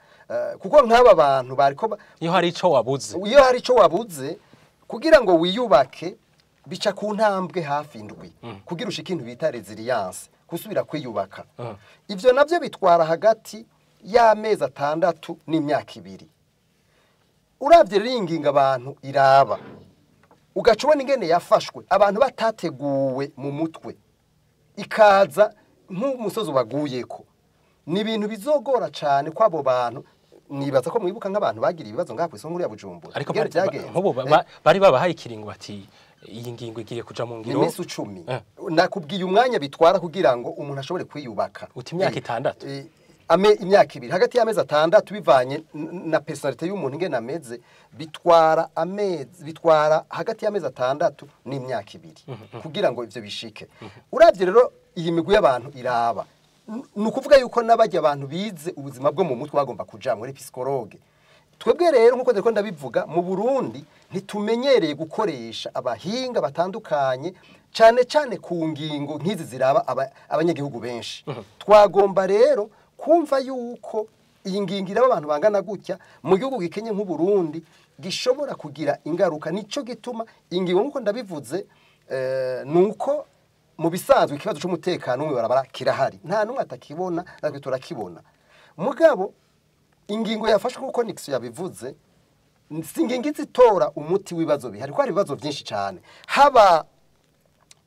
kuko nk'aba bantu bariko iyo hari ico wabuze, iyo hari ico wabuze kugira ngo wiyubake bica ku ntambwe hafi 7 kugira ushike ikintu bita resilience, gusubira kwiyubaka. Ivyo navyo bitwara hagati y'amezi 6 n'imyaka 2. Uravye rero ingingo abantu iraba, ugaca ubona ingene yafashwe abantu batateguwe mu mutwe, ikaza nk'umusozi baguyeko. Ni ibintu bizogora cane ko abo bantu, nibaza ko mwibuka nk'abantu bagira ibibazo ngaha kw'isoko ya Bujumbura. Ariko nk'ubu bari babahaye ikiringo bati iyi ngingo igiye kuja mu ngiro iminsi 10. Nakubwiye umwanya bitwara kugira ngo umuntu ashobore kwiyubaka. Uti imyaka 6. Imyaka 2 hagati y'amezi 6 bivanye na personality y'umuntu ingene ameze, bitwara amezi, bitwara hagati y'amezi 6 n'imyaka 2 kugira ngo ivyo bishike. Uravye rero iyi migwi y'abantu iraba, nukuvuga yuko nabajya abantu bize ubuzima bwo mu mutwe bagomba kuja muri psychologue. Twebwe rero nkuko ndiko ndabivuga, mu Burundi ntitumenyereye gukoresha abahinga batandukanye cyane cyane ku ngingo nk'izi ziraba abanyagihugu benshi. Twagomba rero kumva yuko iyi ngingo iraba abantu bangana gutya mu gihugu gikenye nk'u Burundi gishobora kugira ingaruka. Nico gituma ingingo nkuko ndabivuze nuko mu bisanzwe ikibazo cy'umutekano mw'ibarabara kirahari, nta numwe atakibona, natwe turakibona. Mugabo ingingo yafashwe kuko Nixon yabivuze, si ingingo izitora umuti w'ibibazo bihari, kuko hari ibibazo byinshi cyane, haba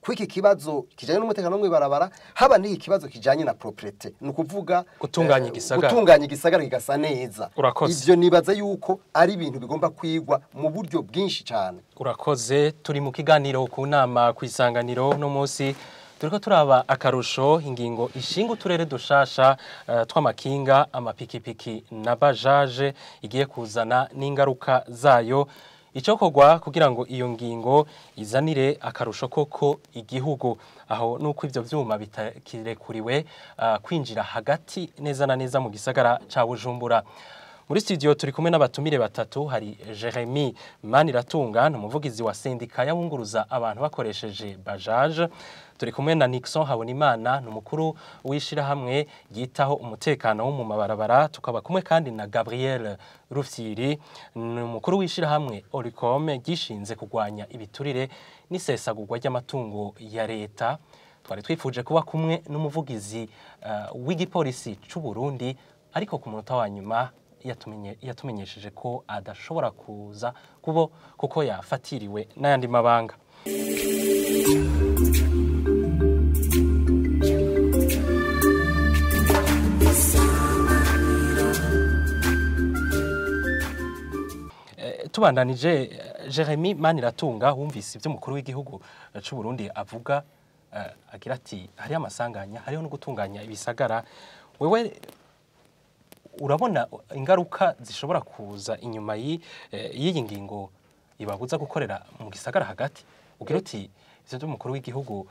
kwiki kibazo kijanye n'umutekano mw'ibarabara, haba n'iki kibazo kijanye na propriété, ni ukuvuga gutunganya igisagara, gutunganya igisagara kigasa neza. Ivyo nibaza yuko ari ibintu bigomba kwigwa mu buryo bwinshi cyane. Urakoze. Turi mu kiganiro ku nama kwisanganiro no munsi turiko turaba akarusho ingingo ishinga uturere dushasha tw'amakinga, amapikipiki na bajaje igiye kuzana n'ingaruka zayo. Icokorwa kugira ngo iyo ngingo izanire akarusho koko igihugu, aho nuko ivyo vyuma bitakirekuriwe kwinjira hagati neza na neza mu gisagara ca Bujumbura. Muri studio turi kumwe n'abatumire batatu, hari Jeremy Maniratunga, umuvugizi wa sendika y'abunguruza abantu bakoresheje bajaje. Turi kumwe na Nixon Habonimana, umukuru w'ishirahamwe yitaho umutekano wo mu mabarabara. Tukaba kumwe kandi na Gabriel Rufyiri, umukuru w'ishirahamwe Oricom gishinze kugwanya ibiturire n'isesagurwa ry'amatungo ya leta. Twari twifuje kuba kumwe n'umuvugizi w'igipolisi c'u Burundi, ariko ku munota wa nyuma yatumenyesheje ko adashobora kuza kubo kuko yafatiriwe n'ayandi mabanga. Tubandanije, Jeremy Maniratunga, wumvise ibyo umukuru w'igihugu c'u Burundi avuga, agira ati hariho amasanganya, hariho no gutunganya ibisagara. Wewe urabona ingaruka zishobora kuza inyuma y'iyi ngingo ibabuza gukorera mu gisagara hagati? Ugira uti ivyo by'umukuru w'igihugu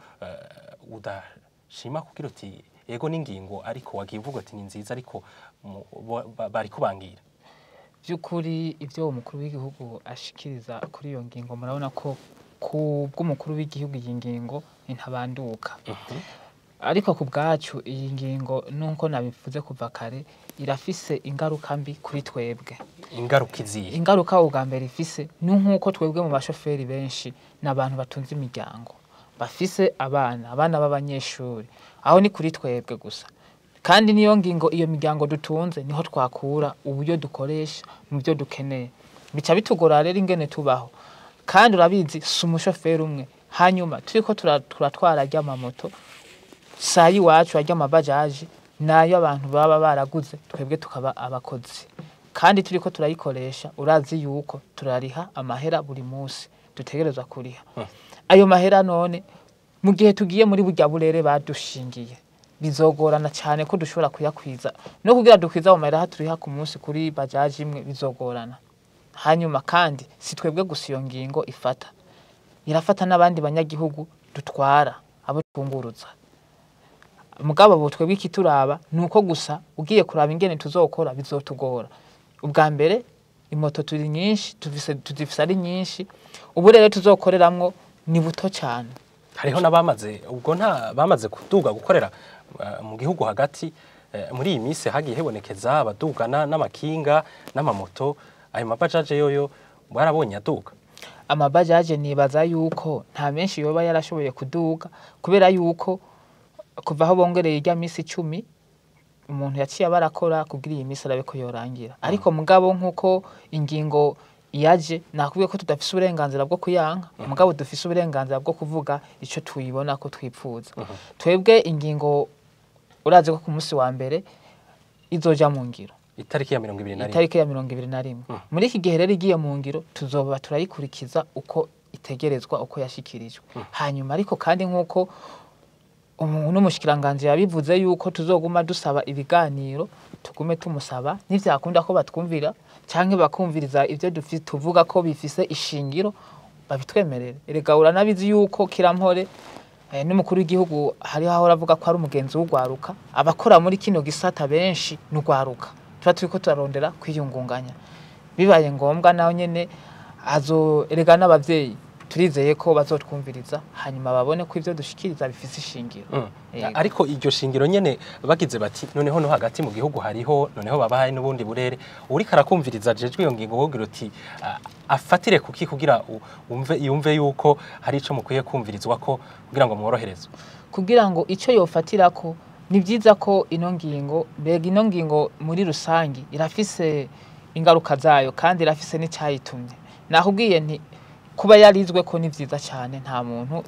udashima, kugira uti yego n'ingingo ariko wagiye uvuga ati ni nziza, ariko bari kubangira. By'ukuri ibyo umukuru w'igihugu ashikiriza kuri iyo ngingo, murabona ko ku bw'umukuru w'igihugu iyi ngingo ntabanduka. Ariko ku bwacu iyi ngingo nuko nabivuze kuva kare irafise ingaruka mbi kuri twebwe. Ingaruka izihe? Ingaruka ubwa mbere ifise ni nkuko twebwe mu bashoferi benshi n'abantu batunze imiryango bafise abana b'abanyeshuri, aho ni kuri twebwe gusa. Kandi niyo ngingo iyo miryango dutunze niho twakura uburyo dukoresha mu byo dukeneye, bica bitugora rero ingene tubaho. Kandi urabizi si umushoferi umwe, hanyuma turiko turatwara ry'amamoto sayi iwacu ajya amabajaji nayo abantu baba baraguze, twebwe tukaba abakozi, kandi turiko turayikoresha. Urazi yuko turariha amahera buri munsi dutegerezwa kuriha ayo mahera. None mu gihe tugiye muri burya burere badushingiye bizogorana cyane ko dushobora kuyakwiza, no kugira dukwiza mu mahera turiha ku munsi kuri bajaji imwe bizogorana. Hanyuma kandi si twebwe gusa iyo ngingo ifata, irafata n'abandi banyagihugu dutwara abo twunguruza. Mugabo bo twebwe ikituraba nuko gusa ugiye kuraba ingene tuzokora bizotugora. Ubwa mbere imoto turi nyinshi, tuzifise ari nyinshi, ubu rero tuzokoreramwo ni buto cyane. Hariho nabamaze ubwo nta bamaze kuduga gukorera mu gihugu hagati, Muri iyi minsi hagiye hebonekeza abadugana n'amakinga n'amamoto, ayo mabajaje yoyo barabonye aduga. Amabajaje nibaza yuko nta menshi yoba yarashoboye kuduga, kubera yuko kuva aho bongereye irya minsi 10 umuntu yaciye abarakora kugira iyi minsi arabe ko yorangira. Ariko mugabo nkuko ingingo yaje, nakubwiye ko tudafise uburenganzira bwo kuyanka, mugabo dufise uburenganzira bwo kuvuga ico tuyibona ko twipfuza. Twebwe ingingo urazi ko ku munsi wa mbere izoja mu ngiro, itariki ya 21. Itariki ya 21. Muri iki gihe rero igiye mu ngiro tuzoba turayikurikiza uko itegerezwa, uko yashikirijwe. Hanyuma ariko kandi nkuko n'umushikiranganji yabivuze yuko tuzoguma dusaba ibiganiro, tugume tumusaba nivyakunda ko batwumvira canke bakumviriza ivyo dufite tuvuga ko bifise ishingiro babitwemerere. Erega uranabizi yuko Kirampore n'umukuru w'igihugu hariho aho aravuga ko ari umugenzi w'ugwaruka, abakora muri kino gisata benshi n'ugwaruka, tuba turiko turarondera kwiyungunganya. Bibaye ngombwa naho nyene azo erega n'abavyeyi turizeye ko bazotwumviriza, hanyuma babone ko ivyo dushikiriza bifise ishingiro. Ariko iryo shingiro nyene bagize bati noneho no hagati mu gihugu hariho, noneho babahaye n'ubundi burere, uriko arakumviriza jejwe iyo ngingo wogira uti afatire kuki kugira umve yumve yuko hari ico mukwiye kumvirizwa ko kugira ngo mworoherezwe? Kugira ngo ico yofatirako, ni vyiza ko ino ngingo, mbega ino ngingo muri rusangi irafise ingaruka zayo kandi irafise n'icayitumye. Nakubwiye nti kuba yarizwe ko ni vyiza cyane, nta muntu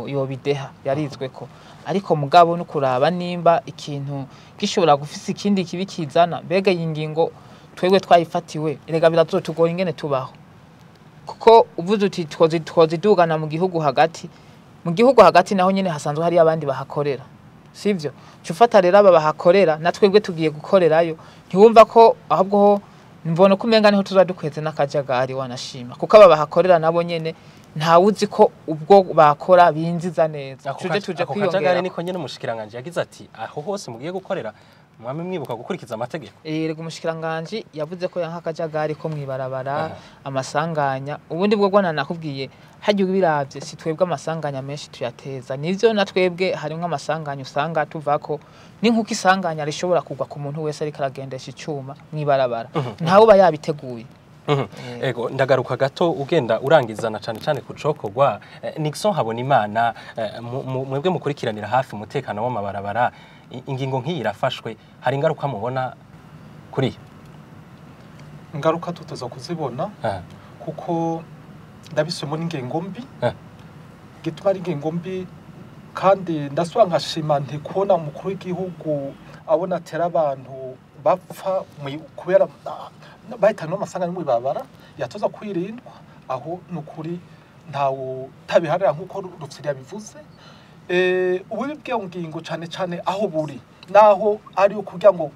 yobideha yarizwe ko, ariko mugabo no kuraba nimba ikintu gishobora gufisa ikindi kibi kizana. Mbega iyi ngingo twebwe twayifatiwe, erega birazotugora ingene tubaho, kuko uvuze uti twozidugana mu gihugu hagati, mu gihugu hagati naho nyene hasanzwe hari abandi bahakorera, sivyo? Cufata rero aba bahakorera na twebwe tugiye gukorerayo, ntiwumva ko ahubwo ho mbona ko umenga niho tuza dukweze n'akajagari wanashima, kuko aba bahakorera nabo nyene ntawuzi ko ubwo bakora binziza neza. Ako Tuje tuje ako kajagari kwiyongera. Niko nyene umushikiranganji yagize ati aho hose mugiye gukorera mwame mwibuka gukurikiza amategeko. Erega umushikiranganji yavuze ko yanka akajagari ko mwibarabara, amasanganya. Ubundi bwo gwana nakubwiye hajya ubiravye, si twebwe amasanganya menshi tuyateza, nivyo na twebwe harimwo amasanganya usanga tuvako, ni nkuko isanganya rishobora kugwa ku muntu wese ariko aragendesha icuma mwibarabara, ntawe uba yabiteguye. Ego, ndagaruka gato ugenda urangizana cane cane ku cokorwa. Nixon Habonimana, mwebwe mukurikiranira hafi umutekano w'amabarabara, ingingo nk'iyi irafashwe, hari ingaruka mubona kuri yo? Ingaruka tuteza kuzibona, kuko ndabisemo n'ingengo mbi. Gituma ari ingengo mbi, kandi ndasubira nkashima nti kubona umukuru w'igihugu abona atera abantu bapfa kubera bahitanywe n'amasanganya mw'ibarabara yatoza kwirindwa, aho ni ukuri ntawo tabiharira nk'uko Rufyiri yabivuze. Ububi bw'iyo ngingo cane cane aho buri naho ari ukugira ngo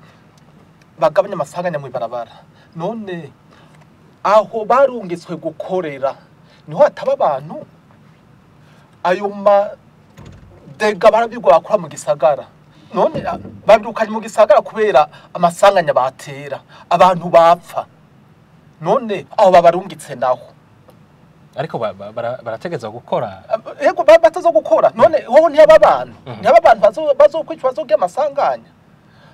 bagabanye amasanganya mw'ibarabara, none aho barungitswe gukorera niho hataba abantu? Ayo madega barabirwa bakora mu gisagara, none babirukanye mu gisagara kubera amasanganya batera abantu bapfa, none aho babarungitse naho? Ariko barategezwa gukora. Yego, batazo gukora, none hoho ntiyaba abantu, ntiyaba abantu bazokwicwa, bazogira amasanganya.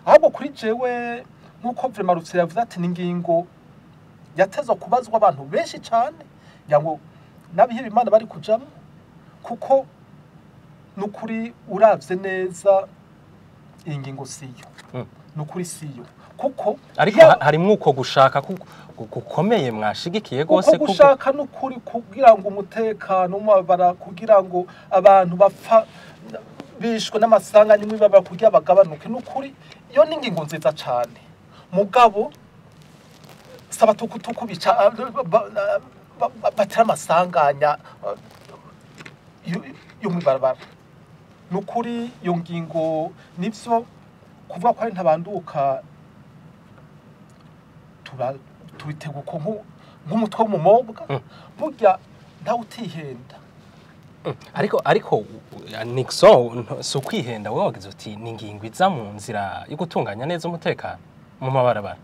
Ahubwo kuri jewe, nk'uko vraiment Rufyiri yavuze ati ni ingingo yatezwa kubazwa abantu benshi cane, ngira ngo n'abiheba Imana bari kujamwo, kuko nukuri uravye neza iyi ngingo siyo. Nukuri siyo, kuko Ariko harimwo uko gushaka gukomeye mwashigikiye uko gose gushaka nukuri kugira ngo umutekano umabara, kugira ngo abantu bapfa bishwe n'amasanganya mw'ibarabara kugira bagabanuke, nukuri iyo ni ingingo nziza cane. Mugabo saba tukutuku bica batera amasanganya yo mw'ibarabara, nukuri iyo ngingo nivyo kuvuga ko ari ntabanduka, tubitega uko nk'umutwe w'umumobwa burya ntawe utihenda. Ariko Nixon, si ukwihenda, wowe wagize uti ni ingingo iza mu nzira yo gutunganya neza umutekano mu mabarabara.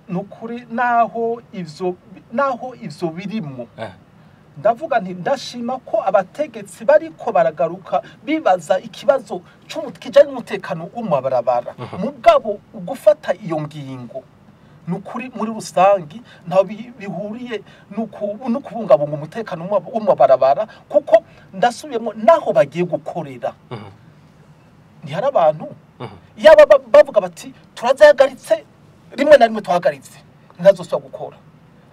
Nukuri naho ivyo birimwo. Ndavuga nti ndashima ko abategetsi bariko baragaruka bibaza ikibazo kijanye n'umutekano wo mu mabarabara, mugabo ugufata iyo ngingo nukuri muri rusangi ntaho bihuriye no kubungabunga umutekano wo mu mabarabara, kuko ndasubiyemo naho bagiye gukorera ntihari abantu yaba bavuga bati turazihagaritse rimwe na rimwe tuhagaritse ntazosubira gukora.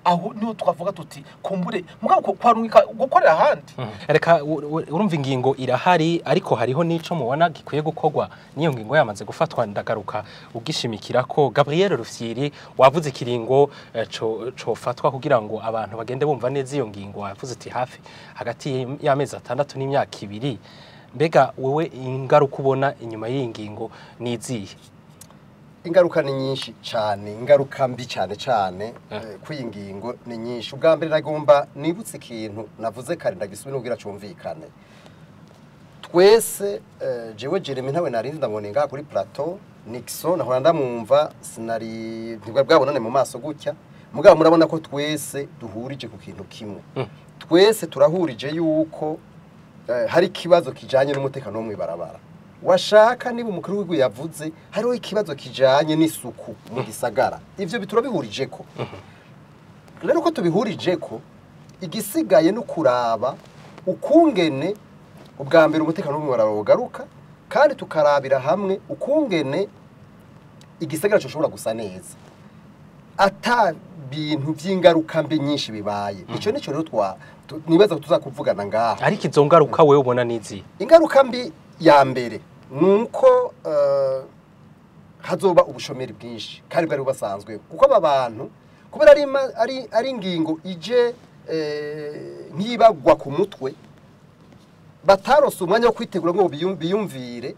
Aho niho twavuga tuti kumbure mugabo kwarungika gukorera ahandi. Reka urumva ingingo irahari, ariko hariho nico mubona gikwiye gukorwa niyo ngingo yamaze gufatwa. Ndagaruka ugishimikira ko Gabriel Rufyiri wavuze ikiringo cofatwa kugira ngo abantu bagende bumva neza iyo ngingo, wavuze ati hafi hagati y'amezi 6 n'imyaka 2. Mbega wewe ingaruka ubona inyuma y'iyi ngingo nizihe? Ingaruka ni nyinshi cyane, ingaruka mbi cyane cyane kw'iyi ngingo ni nyinshi. Ubwa mbere nagomba nibutse ikintu navuze kare ndagisubira n'ubwira cyumvikane. Twese jewe Jeremy ntawe narinzi ndabone ngaha kuri plateau, Nixon nahora ndamwumva sinari ntibwa bwabonane mu maso gutya, mugabo murabona ko twese duhurije ku kintu kimwe. Twese turahurije yuko hari ikibazo kijanye n'umutekano wo mw'ibarabara. Washaka niba umukuru w'igihugu yavuze hariho ikibazo kijanye n'isuku mu gisagara, ivyo biturabihurije ko. Rero ko tubihurije ko, igisigaye no kuraba ukungene ubwa mbere umutekano w'umwibarabara ugaruka, kandi tukarabira hamwe ukungene igisagara coshobora gusa neza ata bintu vy'ingaruka mbi nyinshi bibaye. Ico nico rero nibaza ko tuzakuvugana ngaha. Ariko izo ngaruka wewe ubona nizi? Ingaruka mbi ya mbere nuko hazoba ubushomeri bwinshi kandi bwari bubasanzwe, kuko aba bantu kubera ari ingingo ije nk'ibagwa ku mutwe, batarose umwanya wo kwitegura ngo biyumvire,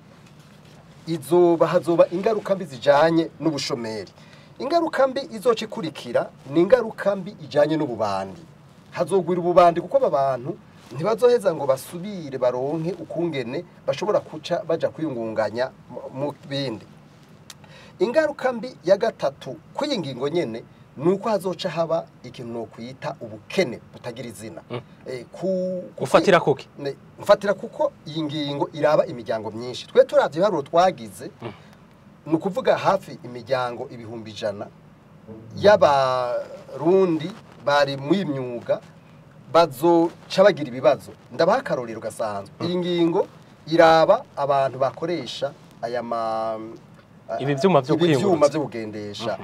izoba hazoba ingaruka mbi zijanye n'ubushomeri. Ingaruka mbi izoca ikurikira ni ingaruka mbi ijanye n'ububandi. Hazogwira ububandi kuko aba bantu ntibazoheza ngo basubire baronke ukungene bashobora kuca baja kwiyungunganya mu bindi. Ingaruka mbi ya gatatu kw'iyi ngingo nyene nuko hazoca haba ikintu no kwita ubukene butagira izina. Ufatira kuki? Mfatira kuko iyi ngingo iraba imiryango myinshi. Twe turavye ibiharuro twagize, ni ukuvuga hafi imiryango 100,000 y'abarundi bari mu myuga bazoca bagira ibibazo. Ndabaha akarorero gasanzwe. Iyi ngingo iraba abantu bakoresha aya ibi vyuma vyo kwiyunguruza, ibyuma byo kugendesha.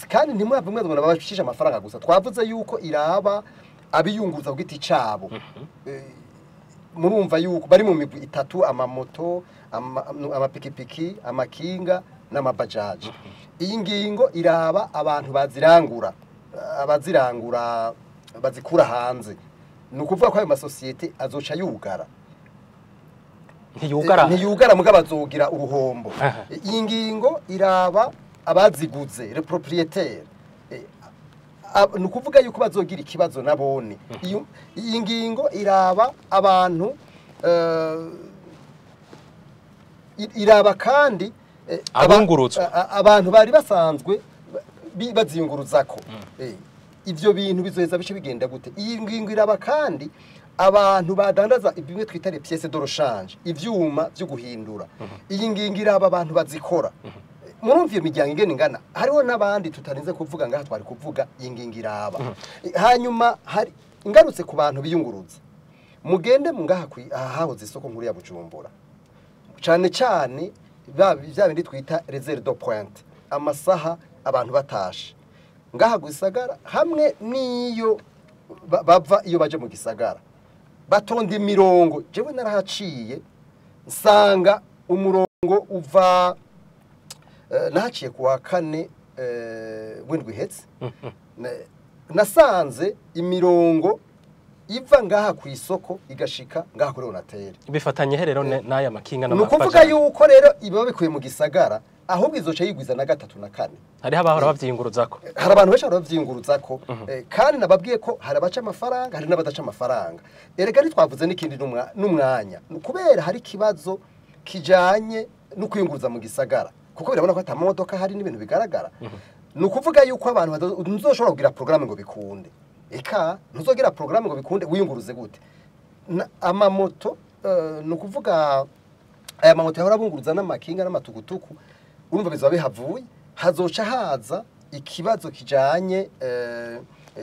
Kandi ntimwave mwe ngo nabashisha amafaranga gusa, twavuze yuko iraba abiyunguruza ku giti cabo. Murumva yuko bari mu migwi itatu: amamoto, amapikipiki, amakinga n'amabajaji. Iyi ngingo iraba abantu bazirangura, abazirangura bazikura hanze. Ni ukuvuga ko ayo masosiyete azoca yugara. Ntiyugara mugabo azogira uruhombo. Iyi ngingo iraba abaziguze, le propriétaire. Ni ukuvuga yuko bazogira ikibazo nabone. Iyi ngingo iraba abantu, iraba kandi abantu bari basanzwe baziyunguruzako. Ivyo bintu bizoheza bice bigenda gute? Iyi ngingo iraba kandi abantu badandaza bimwe twita les pièces de rechange, ivyuma byo guhindura. Iyi ngingo iraba abantu bazikora. Murumva iyo miryango ingene ingana, hariho n'abandi tutarinze kuvuga ngaha twari kuvuga iyi ngingo iraba. Hanyuma hari ingarutse ku bantu biyunguruza. Mugende mungaha hahoze isoko nkuru ya Bujumbura, cane cane bya bindi twita réserve de pointe, amasaha abantu batashe ngaha gisagara hamwe niyo bava iyo baje mu gisagara batonda imirongo. Jewe narahaciye nsanga umurongo uva nahaciye kuwa kane w'indwi ihetse, nasanze imirongo iva ngaha ku isoko igashika ngaha kuri Onatel. Bifatanye herero n'aya makinga n'amabajaji. Nukuvuga yuko rero iba bikuye mu gisagara ahubwo izoca yigwiza na 3 na 4. Hariho abahora bavyiyunguruzako. Hari abantu benshi bahora bavyiyunguruzako. Kandi nababwiye ko hari abaca amafaranga hari n'abadaca amafaranga. Erega ntitwavuze n'ikindi n'umwanya. Kubera hari ikibazo kijanye no kwiyunguruza mu gisagara. Kuko birabona ko atamodoka hari n'ibintu bigaragara. Nukuvuga yuko abantu nzoshobora kugira programme ngo bikunde. Eka ntuzogira programme ngo bikunde, wiyunguruze gute? Amamoto, ni ukuvuga aya mamoto yahora abunguruza n'amakinga n'amatukutuku, urumva bizoba bihavuye. Hazoca haza ikibazo kijanye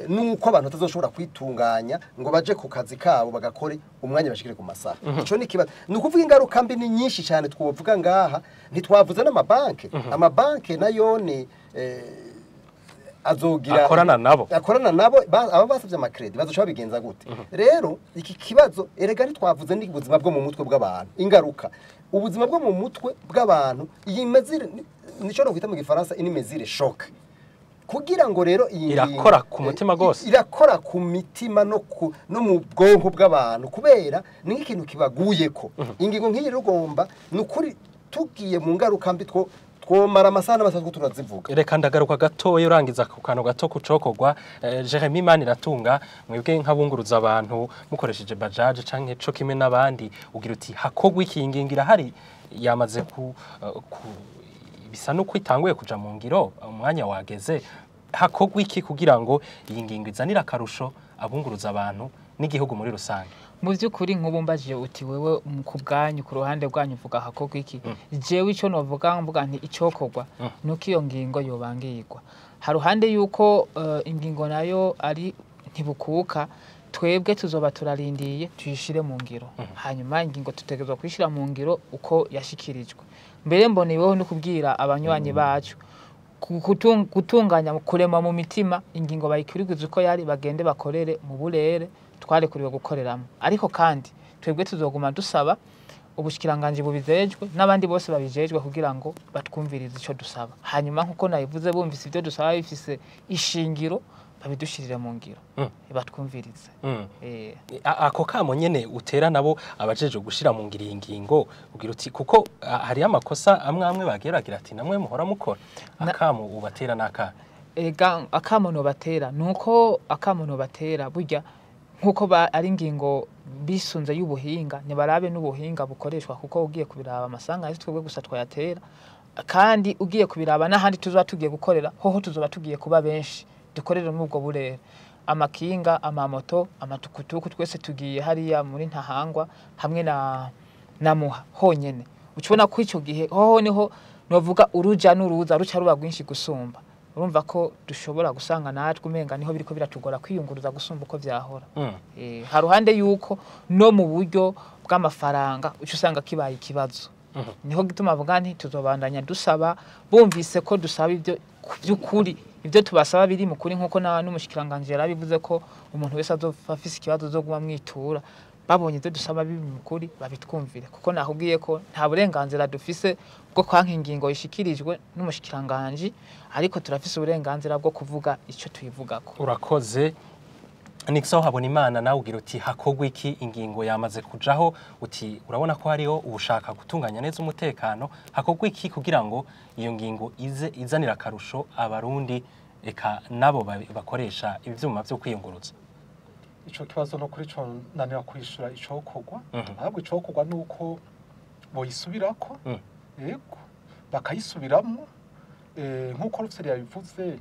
nuko abantu batazoshobora kwitunganya ngo baje ku kazi kabo bagakore umwanya bashikire ku masaha. Ico ni ikibazo. Ni ukuvuga ingaruka mbi ni nyinshi cyane twovuga ngaha. Ntitwavuze n'amabanke. Amabanke nayo ni azogira Akorana nabo. Akorana nabo, aba basavye ama crédits bazoca babigenza gute? Rero iki kibazo, erega ntitwavuze n'ubuzima bwo mu mutwe bw'abantu, ingaruka ubuzima bwo mu mutwe bw'abantu. Iyi mesure nico no kwita mu gifaransa une mesure choc, kugira ngo rero iyi Irakora ku mutima gose. Irakora ku mitima no mu bwonko bw'abantu, kubera ni nk'ikintu kibaguyeko. Ingingo nk'iyi rero ugomba, ni ukuri tugiye mu ngaruka mbi twomara amasaha n'amasaha two turazivuga. Reka ndagaruka gatoya urangiza ku kantu gato kucokorwa. Jeremy Maniratunga, mwebwe nk'abunguruza abantu mukoresheje bajaje canke co kimwe n'abandi, ugira uti hakogwa iki? Ingingo irahari, yamaze ku bisa nuko itanguye kuja mu ngiro, umwanya wageze. Hakogwa iki kugira ngo iyi ngingo izanire akarusho abunguruza abantu n'igihugu muri rusange? Mu by'ukuri, nk'ubu mbajije uti wewe ku bwanyu, ku ruhande rwanyu, uvuga hakorwa iki, jewe icyo novuga, mvuga nti icyokorwa nuko iyo ngingo yobangirwa. Haruhande yuko ingingo nayo ari ntibukuka, twebwe tuzoba turarindiye tuyishire mu ngiro. Hanyuma ingingo tutegerezwa kuyishyira mu ngiro uko yashikirijwe. Mbere mboneyeho no kubwira abanywanyi bacu gutunganya, kurema mu mitima, ingingo bayikurikiza uko yari, bagende bakorere mu burere twarekuriwe gukoreramo. Ariko kandi twebwe tuzoguma dusaba ubushikiranganji bubijejwe n'abandi bose babijejwe kugira ngo batwumvirize ico dusaba. Hanyuma nkuko nabivuze, bumvise ibyo dusaba bifise ishingiro, babidushirire mu ngiro, batwumvirize. Ako kamo nyene utera nabo abajeje gushira mu ngiro iyi ngingo, ugira uti kuko hariyo amakosa amwe amwe bagira bagira ati namwe muhora mukora, akamo ubatera n'aka? Ega akamo nobatera nuko, akamo nobatera burya nkuko ari ingingo bisunze y'ubuhinga, ntibarabe n'ubuhinga bukoreshwa, kuko ugiye kubiraba amasanga ari twebwe gusa twayatera. Kandi ugiye kubiraba n'ahandi tuzoba tugiye gukorera hoho, tuzoba tugiye kuba benshi dukorere muri ubwo burere: amakinga, amamoto, amatukutuku, twese tugiye hariya muri Ntahangwa hamwe na Muha honyene. Ucubona ko ico gihe hoho niho novuga uruja n'uruza ruca ruba rwinshi gusumba. Urumva ko dushobora gusanga natwe umenga niho biriko biratugora kwiyunguruza gusumba uko vyahora. Haruhande yuko no mu buryo bw'amafaranga uca usanga kibaye ikibazo. Niho gituma avuga nti tuzobandanya dusaba, bumvise ko dusaba ibyo ku by'ukuri, ibyo tubasaba biri mu kuri, nkuko na n'umushikiranganje yarabivuze ko umuntu wese azopfa afise ikibazo zo guma mwitura. Babonye ibyo dusaba biri mu kuri, babitwumvire, kuko nakubwiye ko nta burenganzira dufise bwo kwanka ingingo ishikirijwe n'umushikiranganje, ariko turafise uburenganzira bwo kuvuga ico tuyivugako. Urakoze. Nixon Habonimana, nawe ugira uti hakogwa iki? Ingingo yamaze kujaho, uti urabona ko hariho ubushaka gutunganya neza umutekano. Hakogwa iki kugira ngo iyo ngingo ize izanira akarusho abarundi, eka nabo bakoresha ivyuma vyo kwiyunguruza? Ico kibazo no kuri co nanira kwishura icokorwa. Ahubwo icokorwa nuko boyisubirako. Yego, bakayisubiramwo, nkuko Rufyiri yabivuze,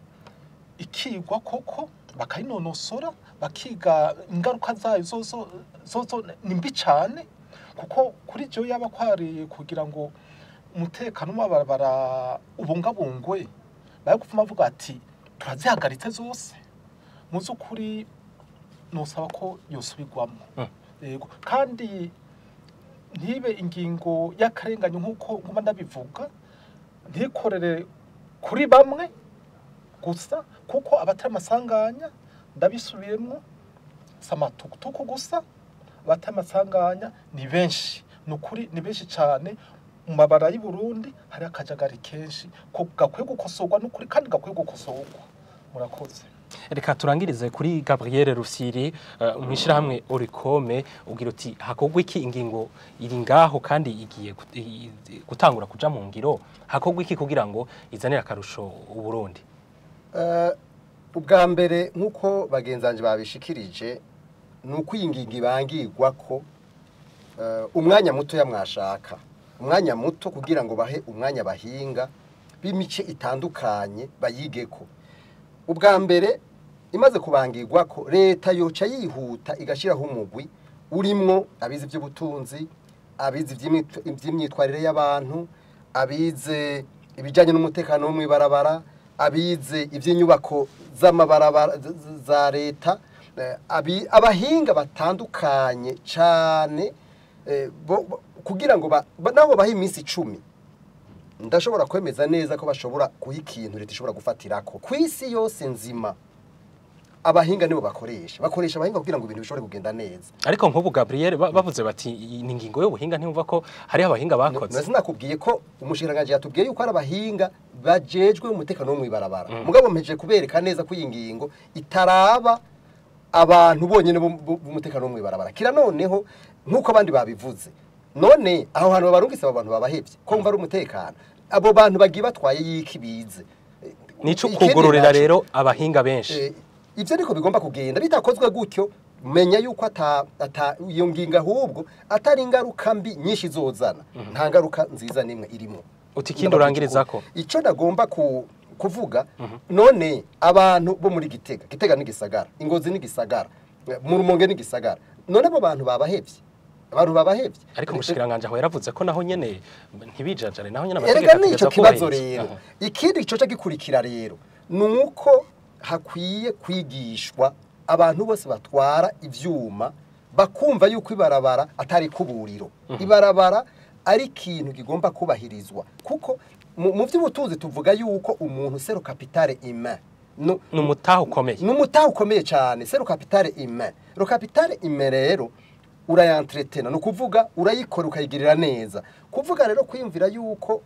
ikigwa koko, bakayinonosora, bakiga ingaruka zayo zozo. Zozo ni mbi cane, kuko kuri jo yaba kwari kugira ngo umutekano w'amabarabara ubungabungwe, bari gupfuma bavuga ati turazihagaritse zose. Mu by'ukuri nosaba ko yosubirwamo. Yego, kandi ntibe ingingo y'akarenganyo nk'uko nguma ndabivuga, ntikorere kuri bamwe gusa, kuko abatari amasanganya, ndabisubiyemwo, si amatukutuku gusa, abatari amasanganya ni benshi, ni ukuri ni benshi cyane. Mu mabara y'u Burundi hari akajagari kenshi ko gakwiye gukosorwa, n'ukuri kandi gakwiye gukosorwa. Murakoze. Reka turangirize kuri Gabriel Rufyiri, mwishirahamwe Orikome, ugira uti hakogwa iki? Ingingo iri ngaho kandi igiye gutangura kuja mu ngiro. Hakogwa iki kugira ngo izanire akarusho Uburundi? Ubwa mbere, nk'uko bagenzanje babishikirije, ni uko iyi ngingo ibangirwa ko umwanya muto ya mwashaka umwanya muto kugira ngo bahe umwanya bahinga b'imice itandukanye bayigeko. Ubwa mbere Imaze kubangirwa ko leta yoca yihuta igashiraho umugwi urimwo abize iby'ubutunzi, abize iby'imyitwarire y'abantu, abize ibijyanye n'umutekano wo mw'ibarabara, abize iby'inyubako z'amabarabara za leta, abahinga batandukanye cyane, kugira ngo nabo bahe iminsi 10. Ndashobora kwemeza neza ko bashobora kuha ikintu leta ishobora gufatirako. Ku isi yose nzima abahinga nibo bakoresha abahinga kugira ngo ibintu bishobore kugenda neza. Ariko nk'ubu Gabriel bavuze bati ni ingingo y'ubuhinga, ntimva ko hari abahinga bakoze. Sinakubwiye ko umushikiranganje yatubwiye yuko ari abahinga bajejwe umutekano wo mw'ibarabara. Mugabo mpeje kubereka neza ko iyi ngingo itaraba abantu bonyene b'umutekano wo mw'ibarabara. Kira noneho nkuko abandi babivuze, none aho hantu babarungise abo bantu babahevye ko mva ari umutekano, abo bantu bagiye batwaye yiki bize. Nico kugururira rero abahinga benshi. Ivyo niko bigomba kugenda. Bitakozwe gutyo menya yuko ata iyo ngingo ahubwo atari ingaruka mbi nyinshi zozana, nta ngaruka nziza nimwe irimo. Uti kindi urangirizako? Ico ndagomba kuvuga, none abantu bo muri Gitega, Gitega ni gisagara, Ingozi ni gisagara, mu Rumonge ni gisagara, none abo bantu babahevye, abantu babahevye. Ariko umushikiranganje aho yaravuze ko naho nyene ntibijajare, naho nyene amategeko ategeza kubazo rero. Ikindi ico gikurikira rero nuko hakwiye kwigishwa abantu bose batwara ivyuma bakumva yuko ibarabara atari kuburiro. Ibarabara ari ikintu kigomba kubahirizwa, kuko mu by'ubutunzi tuvuga yuko umuntu c'est le capital humain. Numutaho ukomeye. Numutaho ukomeye cyane, c'est le capital humain. Le capital humain rero urayentretena, no kuvuga urayikora ukayigirira neza. Kuvuga rero kwiyumvira yuko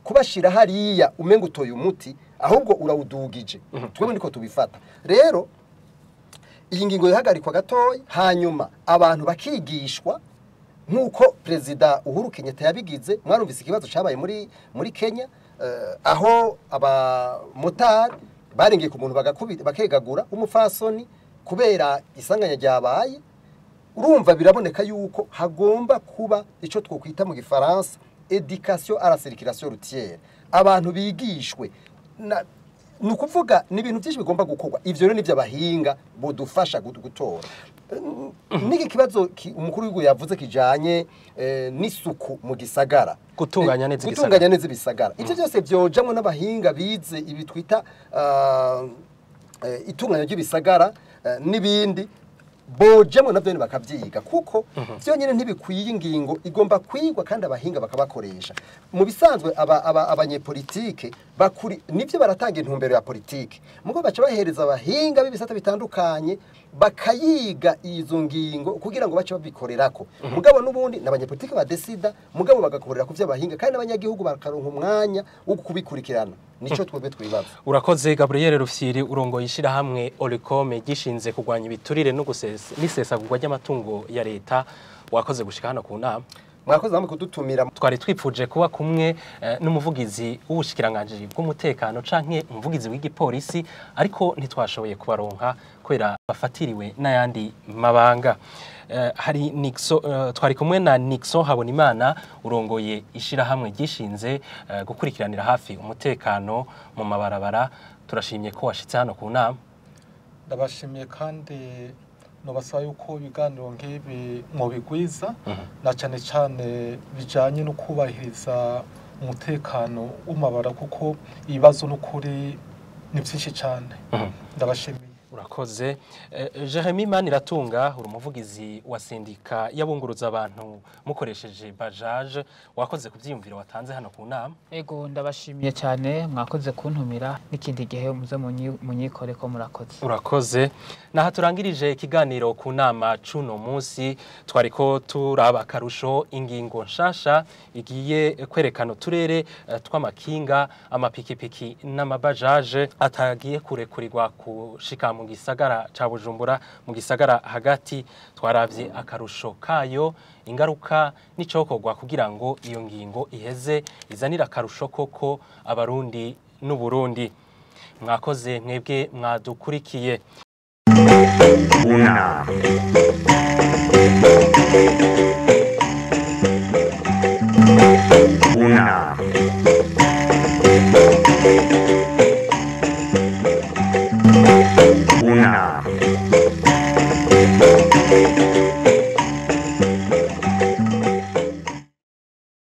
kubashira hariya umenga utoye umuti ahubwo urawudugije. Twebwe niko tubifata. Rero iyi ngingo yahagarikwa gatoya, hanyuma abantu bakigishwa nkuko Perezida Uhuru Kenyatta yabigize. Mwarumvise ikibazo cabaye muri Kenya, aho abamotari barengeye ku muntu bagakubita bakegagura umufasoni kubera isanganya ryabaye. Urumva biraboneka yuko hagomba kuba ico twokwita mu gifaransa éducation à la circulation routière, abantu bigishwe. Ni ukuvuga ni ibintu byinshi bigomba gukorwa. Ivyo rero nivyo abahinga bodufasha gutora. Niki kibazo umukuru w'igihugu yavuze kijanye n'isuku mu gisagara, gutunganya neza igisagara, gutunganya neza ibisagara. Ivyo byose byojamwe n'abahinga bize ibi twita itunganya ry'ibisagara n'ibindi, bojamwe navyo bakavyiga, kuko vyonyene ntibikwiye. Ingingo igomba kwigwa kandi abahinga bakabakoresha. Mu bisanzwe abanyepolitike bakuri nivyo baratanga intumbero ya politike, mugo baca bahereza abahinga b'ibisata bitandukanye bakayiga izo ngingo kugira ngo bace babikorerako. Mugabo n'ubundi n'abanyepolitike badesida, mugabo bagakorera ku vy'abahinga kandi n'abanyagihugu bakaronka umwanya wo kubikurikirana. Nico twebwe twibaza. Urakoze Gabriel Rufyiri, urongoye ishirahamwe Olicom gishinze kurwanya ibiturire no n'isesagurwa ry'amatungo ya leta. Wakoze gushika hano ku nama. Mwakoze namwe kudutumira. Twari twipfuje kuba kumwe n'umuvugizi w'ubushikiranganje bw'umutekano canke umuvugizi w'igipolisi, ariko ntitwashoboye kubaronka kubera bafatiriwe n'ayandi mabanga. Hari Nixon, twari kumwe na Nixon Habonimana urongoye ishirahamwe gishinze gukurikiranira hafi umutekano mu mabarabara. Turashimye ko washitse hano ku nama. Ndabashimiye kandi nobasaba yuko ibiganiro nk'ibi mubigwiza, na cyane cyane bijanye no kubahiriza umutekano w'amabara, kuko ibibazo n'ukuri ni byinshi cyane. Ndabashimiye. Urakoze. Jeremy Maniratunga, uri umuvugizi wa sindika y'abunguruza abantu mukoresheje Bajaj, wakoze kuvyiyumviro watanze hano ku nama. Ego, ndabashimiye cyane, mwakoze kuntumira, n'ikindi gihe muze munyikore ko murakoze. Urakoze. Naha turangirije ikiganiro ku nama cuno munsi, twariko turaba akarusho ingingo nshasha igiye kwerekana uturere tw'amakinga, amapikipiki n'amabajaje atagiye kurekurirwa kushika mu gisagara ca Bujumbura, mu gisagara hagati. Twaravye akarusho kayo, ingaruka n'icokorwa kugira ngo iyo ngingo iheze izanira akarusho koko abarundi n'Uburundi. Mwakoze mwebwe mwadukurikiye. Una. Una.